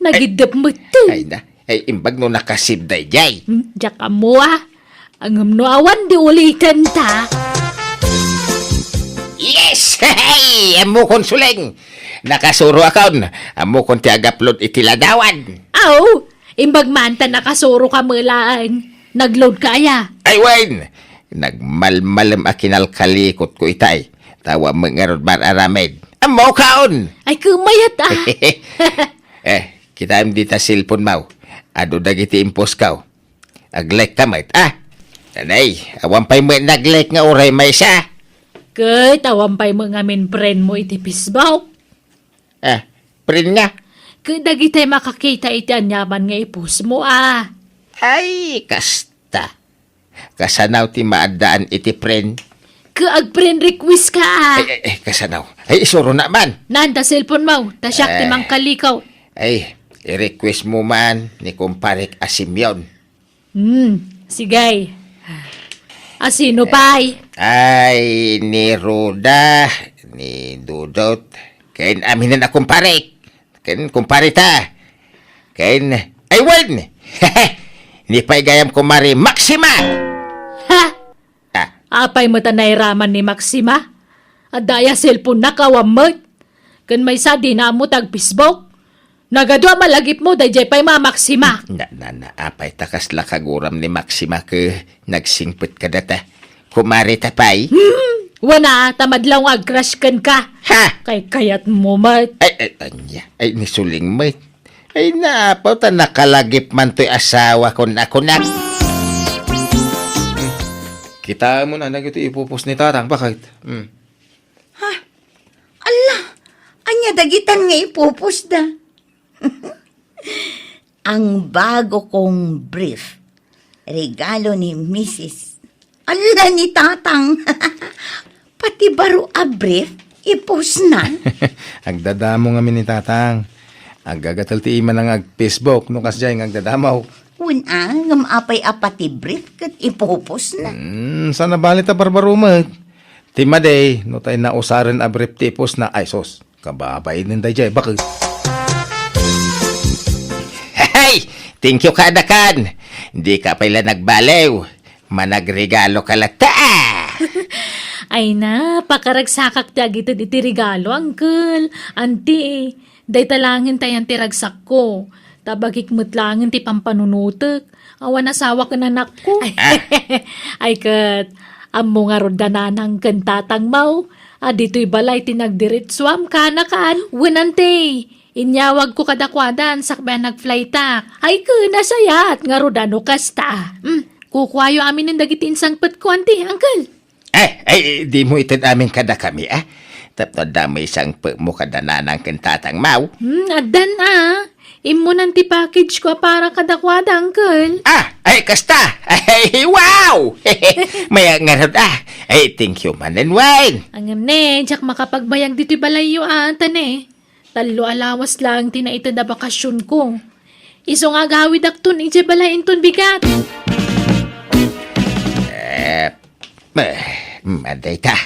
Nagiddep metten. Ay na, ay imbag no nakasib dayjay. Hmm, diak ammo a. Ngem no awan di uliten ta. Yes! Hey! Ammokon, Suleng! Nakasuro akon. Ammokon ti agaplod iti ladawan. Aw, imbag man ta nakasuro ka met laeng. Nagload ka aya? Ay, wen! Nagmalmalem a kinalkalikot ko itay. Tawa met ngarud mar-aramid. Ammokon! Ay, kumayat, ah. Eh, kitaem dita cellphone maw. Adu dagiti impost kaw. Ag-like ka met, ah. Nanay, awan pay met nag-like nga uray maysa. Ket awan pay met ngamin friend mo iti Facebook. Ah, friend nga. Ket dagitay makakita iti aniaman nga i-post mo, ah. Ay, kasta. Kasanaw ti maaddaan iti friend? Ket ag-friend request ka, ah. Ay, ay, ay, kasanaw. Ay, isuro na man. Nanda cellphone mo, ta siak ti Eh. mangkalikaw. Ay, i-request mo man ni kumparek a Simeon. Hmm, sige. A sino pay? Ay, ni Ruda, ni Dudot, ken aminen a kumparek. Ken kumpareta. Ken, ay wen! Ni pay gayam kumare Maxima! Ha? Ah. Apay met a nairaman ni Maxima? Adda aya cellphone-na ket awan met. Ken maysa dina ammo ti ag-Facebook. Nagadu a malagipmo, dayjay pay Mama Maxima. Na, na, na, apay ta kasla kaguram ni Maxima ket nagsingpet kadata. Kumare ta pay? Hmm, wen a, ta madlaw nga ag-crush kenka. Ha? Kay kayatmo met. Ay, ay, ania? Ay, ni Suleng met. Ay, naapaw ta nakalagip man toy asawa kon a kunak. Kitaem mo na, dagitoy i-post ni Tatang, bakit? Hmm. Ha? Ala, ania dagitan nga i-post da? Ang bago kong brief, regalo ni Misis. Ala, ni Tatang. Pati baro a brief, i-post na. Agdadamo ngamin ni Tatang. Agagatel ti imana nga ag-Facebook, no kasdiay nga agdadamo. Wen a, ngem apay a pati brief ket i-post na. Hmm, saan a bali ta barbaro met. Ti madi, no tay nausaren a brief ti i-post na, ay sus. Kababainen dayjay, bakit? Hey! Thank you kadakan! Dika pay la nagbaliw. Managregalo ka latta, ah! Ay na, pakaragsakak ti agited iti regalo, uncle. Auntie, dayta laengen tayan ti ragsakko. Ta bagik met laengen ti pampanunotek. Awan asawa ken anakko. Ay, ah. Ay ket, ammo ngarud da nanang ken tatang maw a ditoy balay ti nagdiretsuam kaanakan? Wen, auntie, inyawagko kadakuadan sakbay a nag-flightak. Ay ket, nasayaat ngarud a no kasta. Hmm, kukuayo aminen dagiti insangpetko, auntie, uncle. Eh, ay, dimo ited amin kadakami, ah. Tapno adda may sangpetmo kada nanang ken tatang maw. Hmm, addan, ah. Immunan ti package ko a para kadakuada, uncle. Ah, ay, kasta. Ay, wow! Mayat ngarud, ah. Ay, thank you manen, Wayne. Ngem ne, diak makapagbayag ditoy balayyo, ah, ta ne. Tallo a lawas laeng ti naited a bakasionko. Isu nga agawidakton idiay balay inton bigat. Eh, eh, madayta.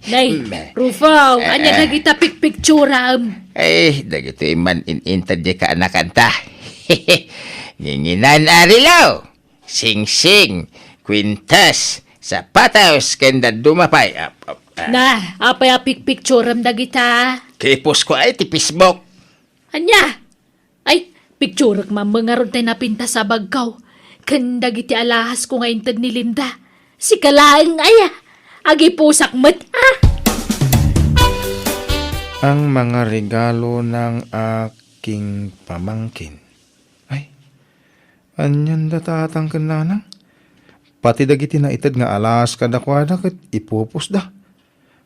Nay, Rufo, ania dagita pikpikturam? Eh, dagitoy man in-inted di kaanakanta. Nginginan a relo. Singsing, kwintas, sapatos, ken dadduma pay. Ap-, ap-, ah. Na, apay a pikpikturam dagita? Kipos ko ay ti Facebook. Ania? Ay, pikturek man ngarud tay napintas a bagko. Ken dagiti alahas ko nga inted ni Linda. Sika laeng aya. Agipusak met, ah! Ang mga regalo ng aking pamangkin. Ay, anian da tatang ken nanang? Pati dagiti naited nga alas kadakuada ket ipupusda.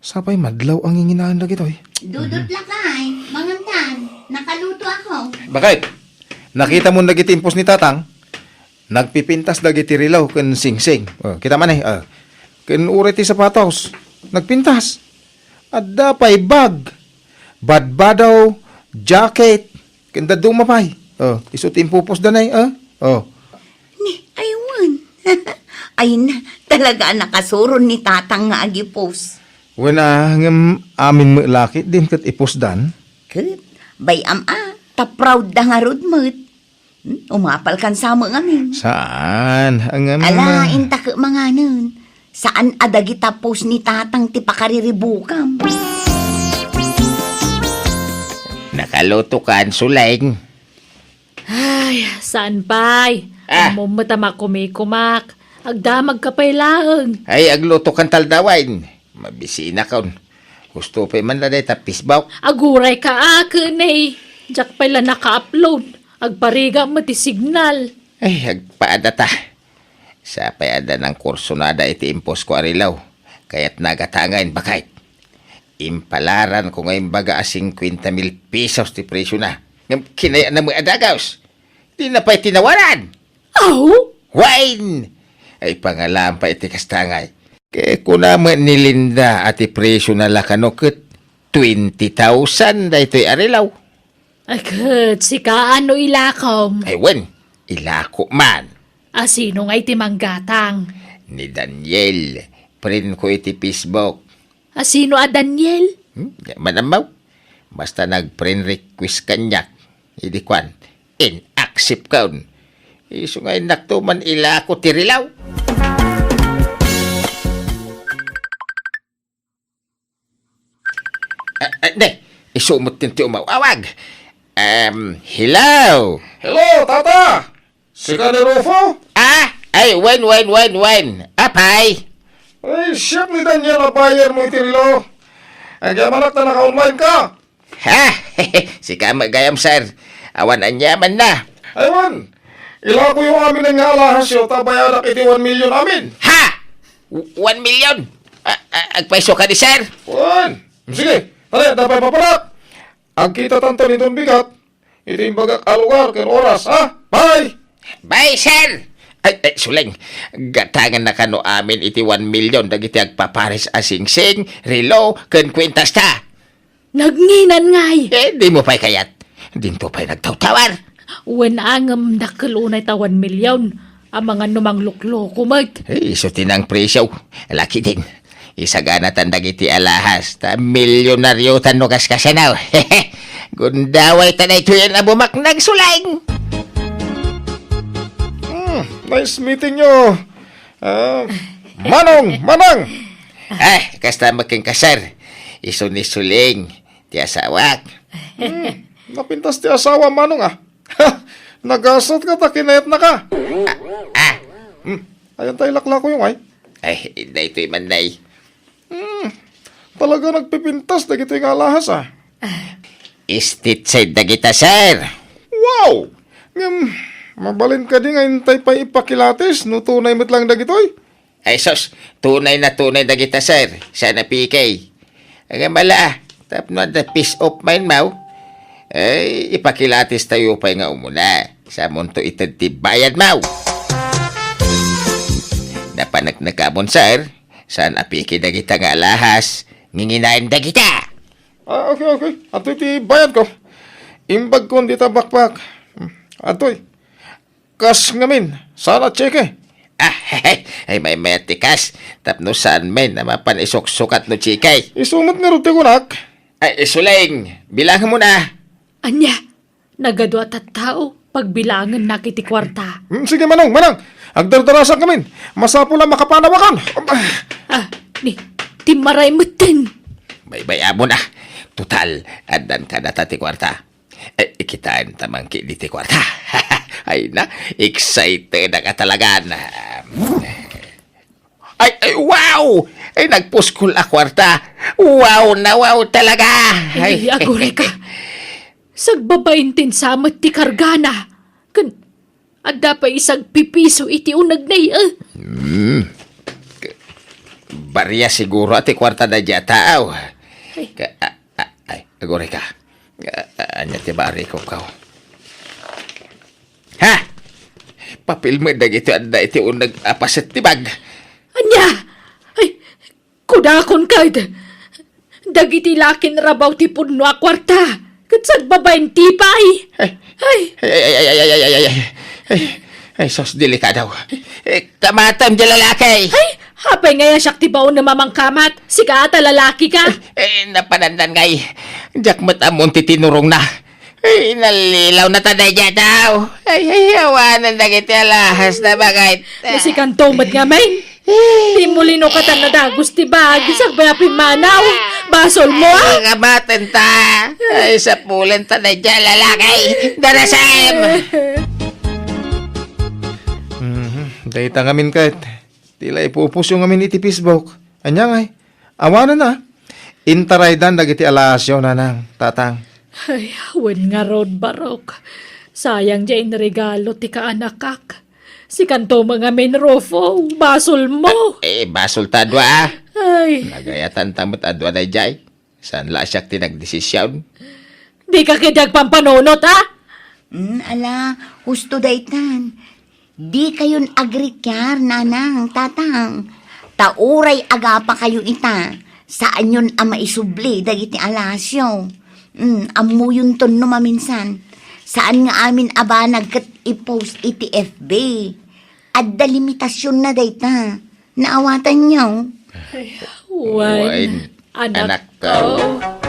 Sapay madlaw a nginginaen dagitoy. Dudut lakay, mangantan. Nakaluto ako. Bakit? Nakita mo dagiti impos ni Tatang? Nagpipintas dagiti relo ken singsing. Oh, kita man eh. Oh. Ken uray ti sapatos. Nagpintas. Adda pay bag, badbadaw, jacket, ken dadduma pay. Oh, isu ti impupos danay, oh. Oh. Ni, aywan. Ay na, talaga a nakasuron ni Tatang nga agipos. Wen a, ngem amin met la ketdin ket ipusdan. Ket, bay-am a, ta proud da ngarud met. Hmm, umapal kan samo ngamin. Saan? Ngem, ala, ah, inta ket manganen. Saan a dagita pos ni Tatang ti pakariribukam. Nakaluto kan, Suleng? Ay, saan pay? Ah. Ammom met a makumikumak. Agdamagka pay laeng. Ay, agluto kan taldawen. Mabisinakon. Gusto pay man la dayta Facebook. Agurayka a, ken eh. Diak pay la naka-upload. Agparigam met ti signal. Ay, agpaadata. Sapay adda nangkursunada iti imposko a relo. Kayatna a gatangen, baket. Impalaranko nga imbaga a cincuenta mil pesos ti presiona. Ngem kinayatna met a dagaws. Dina pay tinawaran. Aw? Wen! Ay, pangalaam pay iti kasta ngay. Ket kuna met ni Linda a ti presiona la kano ket twenty thousand daytoy a relo. Ay, ket sika, no ilakom? Ay, wen, ilako man. A sino ngay ti manggatang? Ni Daniel, friend ko iti Facebook. A sino a Daniel? Hmm, di man ammo. Basta nag-friend request kaniak. Idi kuan, in-accept kon. Isu nga innakto man ilako ti relo. Ah, ah, ne, isu met ti umaw-awag. Um, hello? Hello, Tata! Sika ni Rufo? Ah, ay, wen, wen, wen, wen. Apay? Ay, siak ni Daniel a buyer mo iti relo. Agyamanak ta naka-online ka. Ha? Sika met gayam, sir. Awan aniamanna. Ay, wen. Ilakoyo amin nga alahasyo, ta bayadak iti one million amin. Ha? W-, one million? A-, a-, agpayso kadi, sir? Wen. Sige, tara, dapay paparak. Agkitatanto niton bigat iti imbagak a lugar ken oras, ha? Bye! Bye, sir! Ay, ay, Suleng, gatangenna kano amin iti one million dagiti agpapares a singsing, relo, ken kuentasta. Nagnginan ngay! Eh, dimo pay kayat. Dinto pay nagtawtawar. Wen a, ngem dakkel unay ta one million. Amangan no manglukloko met. Eh, isu ti nangpresio. Lakidin. Isaganatan dagiti alahas, ta milyonariotan no kaskasano. Gundawayta daytoyen a bumaknang, Suleng. Hmm, nice meeting you. Ah, Manong, Manang! Eh, kasta met kenka, sir. Isu ni Suleng, ti asawak. Hmm, napintas ti asawa, Manong, ah. Nagasatka ta kinayatnaka. Ah, ah. Hmm, ayan tayo laklako yung ay. Ay, daytoy man, nay. Hmm, talaga nagpipintas dagitoy nga alahas, ah. Estate side dagita, sir. Wow! Ngem, mabalin kadi nga intay pay ipakilatis no tunay met lang dagitoy? Ay, sus, tunay na tunay dagita, sir. Sana P K. Ngem ala, tapno adda peace of mind maw, ay, ipakilatis tayo pay nga umuna. Samonto ited ti bayad maw. Napaneknekamon, sir. Saan a piki dagita nga alahas, nginginaen dagita. Ah, okay, okay. Adtoy ti bayad ko. Imbag kon dita bakbak. Hmm, adtoy. Kas ngamin, saan a tseke? Ah, ay, maymayat ti kas. Tapno saan men a mapan isuksukat no tseke. Isu met ngarud ti kunak. Ay, Suleng, bilangen mo na. Ania? Nagadu a tattao, pagbilangennak iti kuarta. Hmm, sige, Manong, Manang. Agdardarasak ngamin. Masapul a makapanawakan. Ah, ni, timmaray metten. Baybay-amon, ah. Total, addan kadata ti kuarta. Eh, ikitaan ta man kadi ti kuarta. Ay na, excited ka talaga na. Ay, ay, wow! Ay, nagpuskol a kuarta. Wow na wow talaga! Ay, ay, aguray ka. Sagbabain ti insamet ti kargana. Ken, adda pay isagpipiso iti uneg na, eh. Hmm. Baria siguro ti kuarta daydiay a tao. Ay. Ka-, a-, a-, ay, Aguray ka. A-, a-, ania ti barikupko? Ha? Papil met dagiti adda iti uneg a paset ti bag. Ania? Ay, kudakon ket. Dagiti lakin rabaw ti pudno a kuarta. Ket sagbabaen ti pay. Ay. Ay. Ay, ay, ay, ay, ay, ay, ay, ay, ay. Ay, ay, sus, delikado. Eh, kamatem di lalaki. Ay, apay nga siak ti baon nga mamangkamat? Sika ta lalaki ka. Eh, napanandan ngay. Diak met ammon ti tinurongna. Ay, nallilaw na ta daydiay daw. Ay, ay, awanen dagiti alahas na bagay. Masikanto met ngamin. Ti mulino ka tan nadagus ti bag, sagbay a pimmanaw. Basol mo, ah? Ay, kamaten ta. Ay, sapulen ta daydiay lalaki. Darasem! Mhm. Dayta ngamin ket, ti la ipupusyo ngamin iti Facebook. Ania ngay? Awanen a. Intaraydan dagiti alasyo, nanang, tatang. Ay, wen ngarud, Barok. Sayang diay inregalo ti kaanakak. Sikanto met ngamin, Rufo. Basol mo. Eh, basol ta a dua, ah. Ay. Nagayatan ta met a dua daydiay. Saan la siak ti nagdesision? Dika ketdi agpampanunot, ah? Mm, ala, husto daytan. Dikayon agrikiar, nanang, tatang. Ta uray agapakayo ita, saanyon a maisubli dagiti alasyo. Mm, ammoyonton no maminsan. Saan nga amin a banag ket i-post iti F B. Adda limitasionna dayta. Naawatanyo? Ay, wen, wen, anakko. Anakko.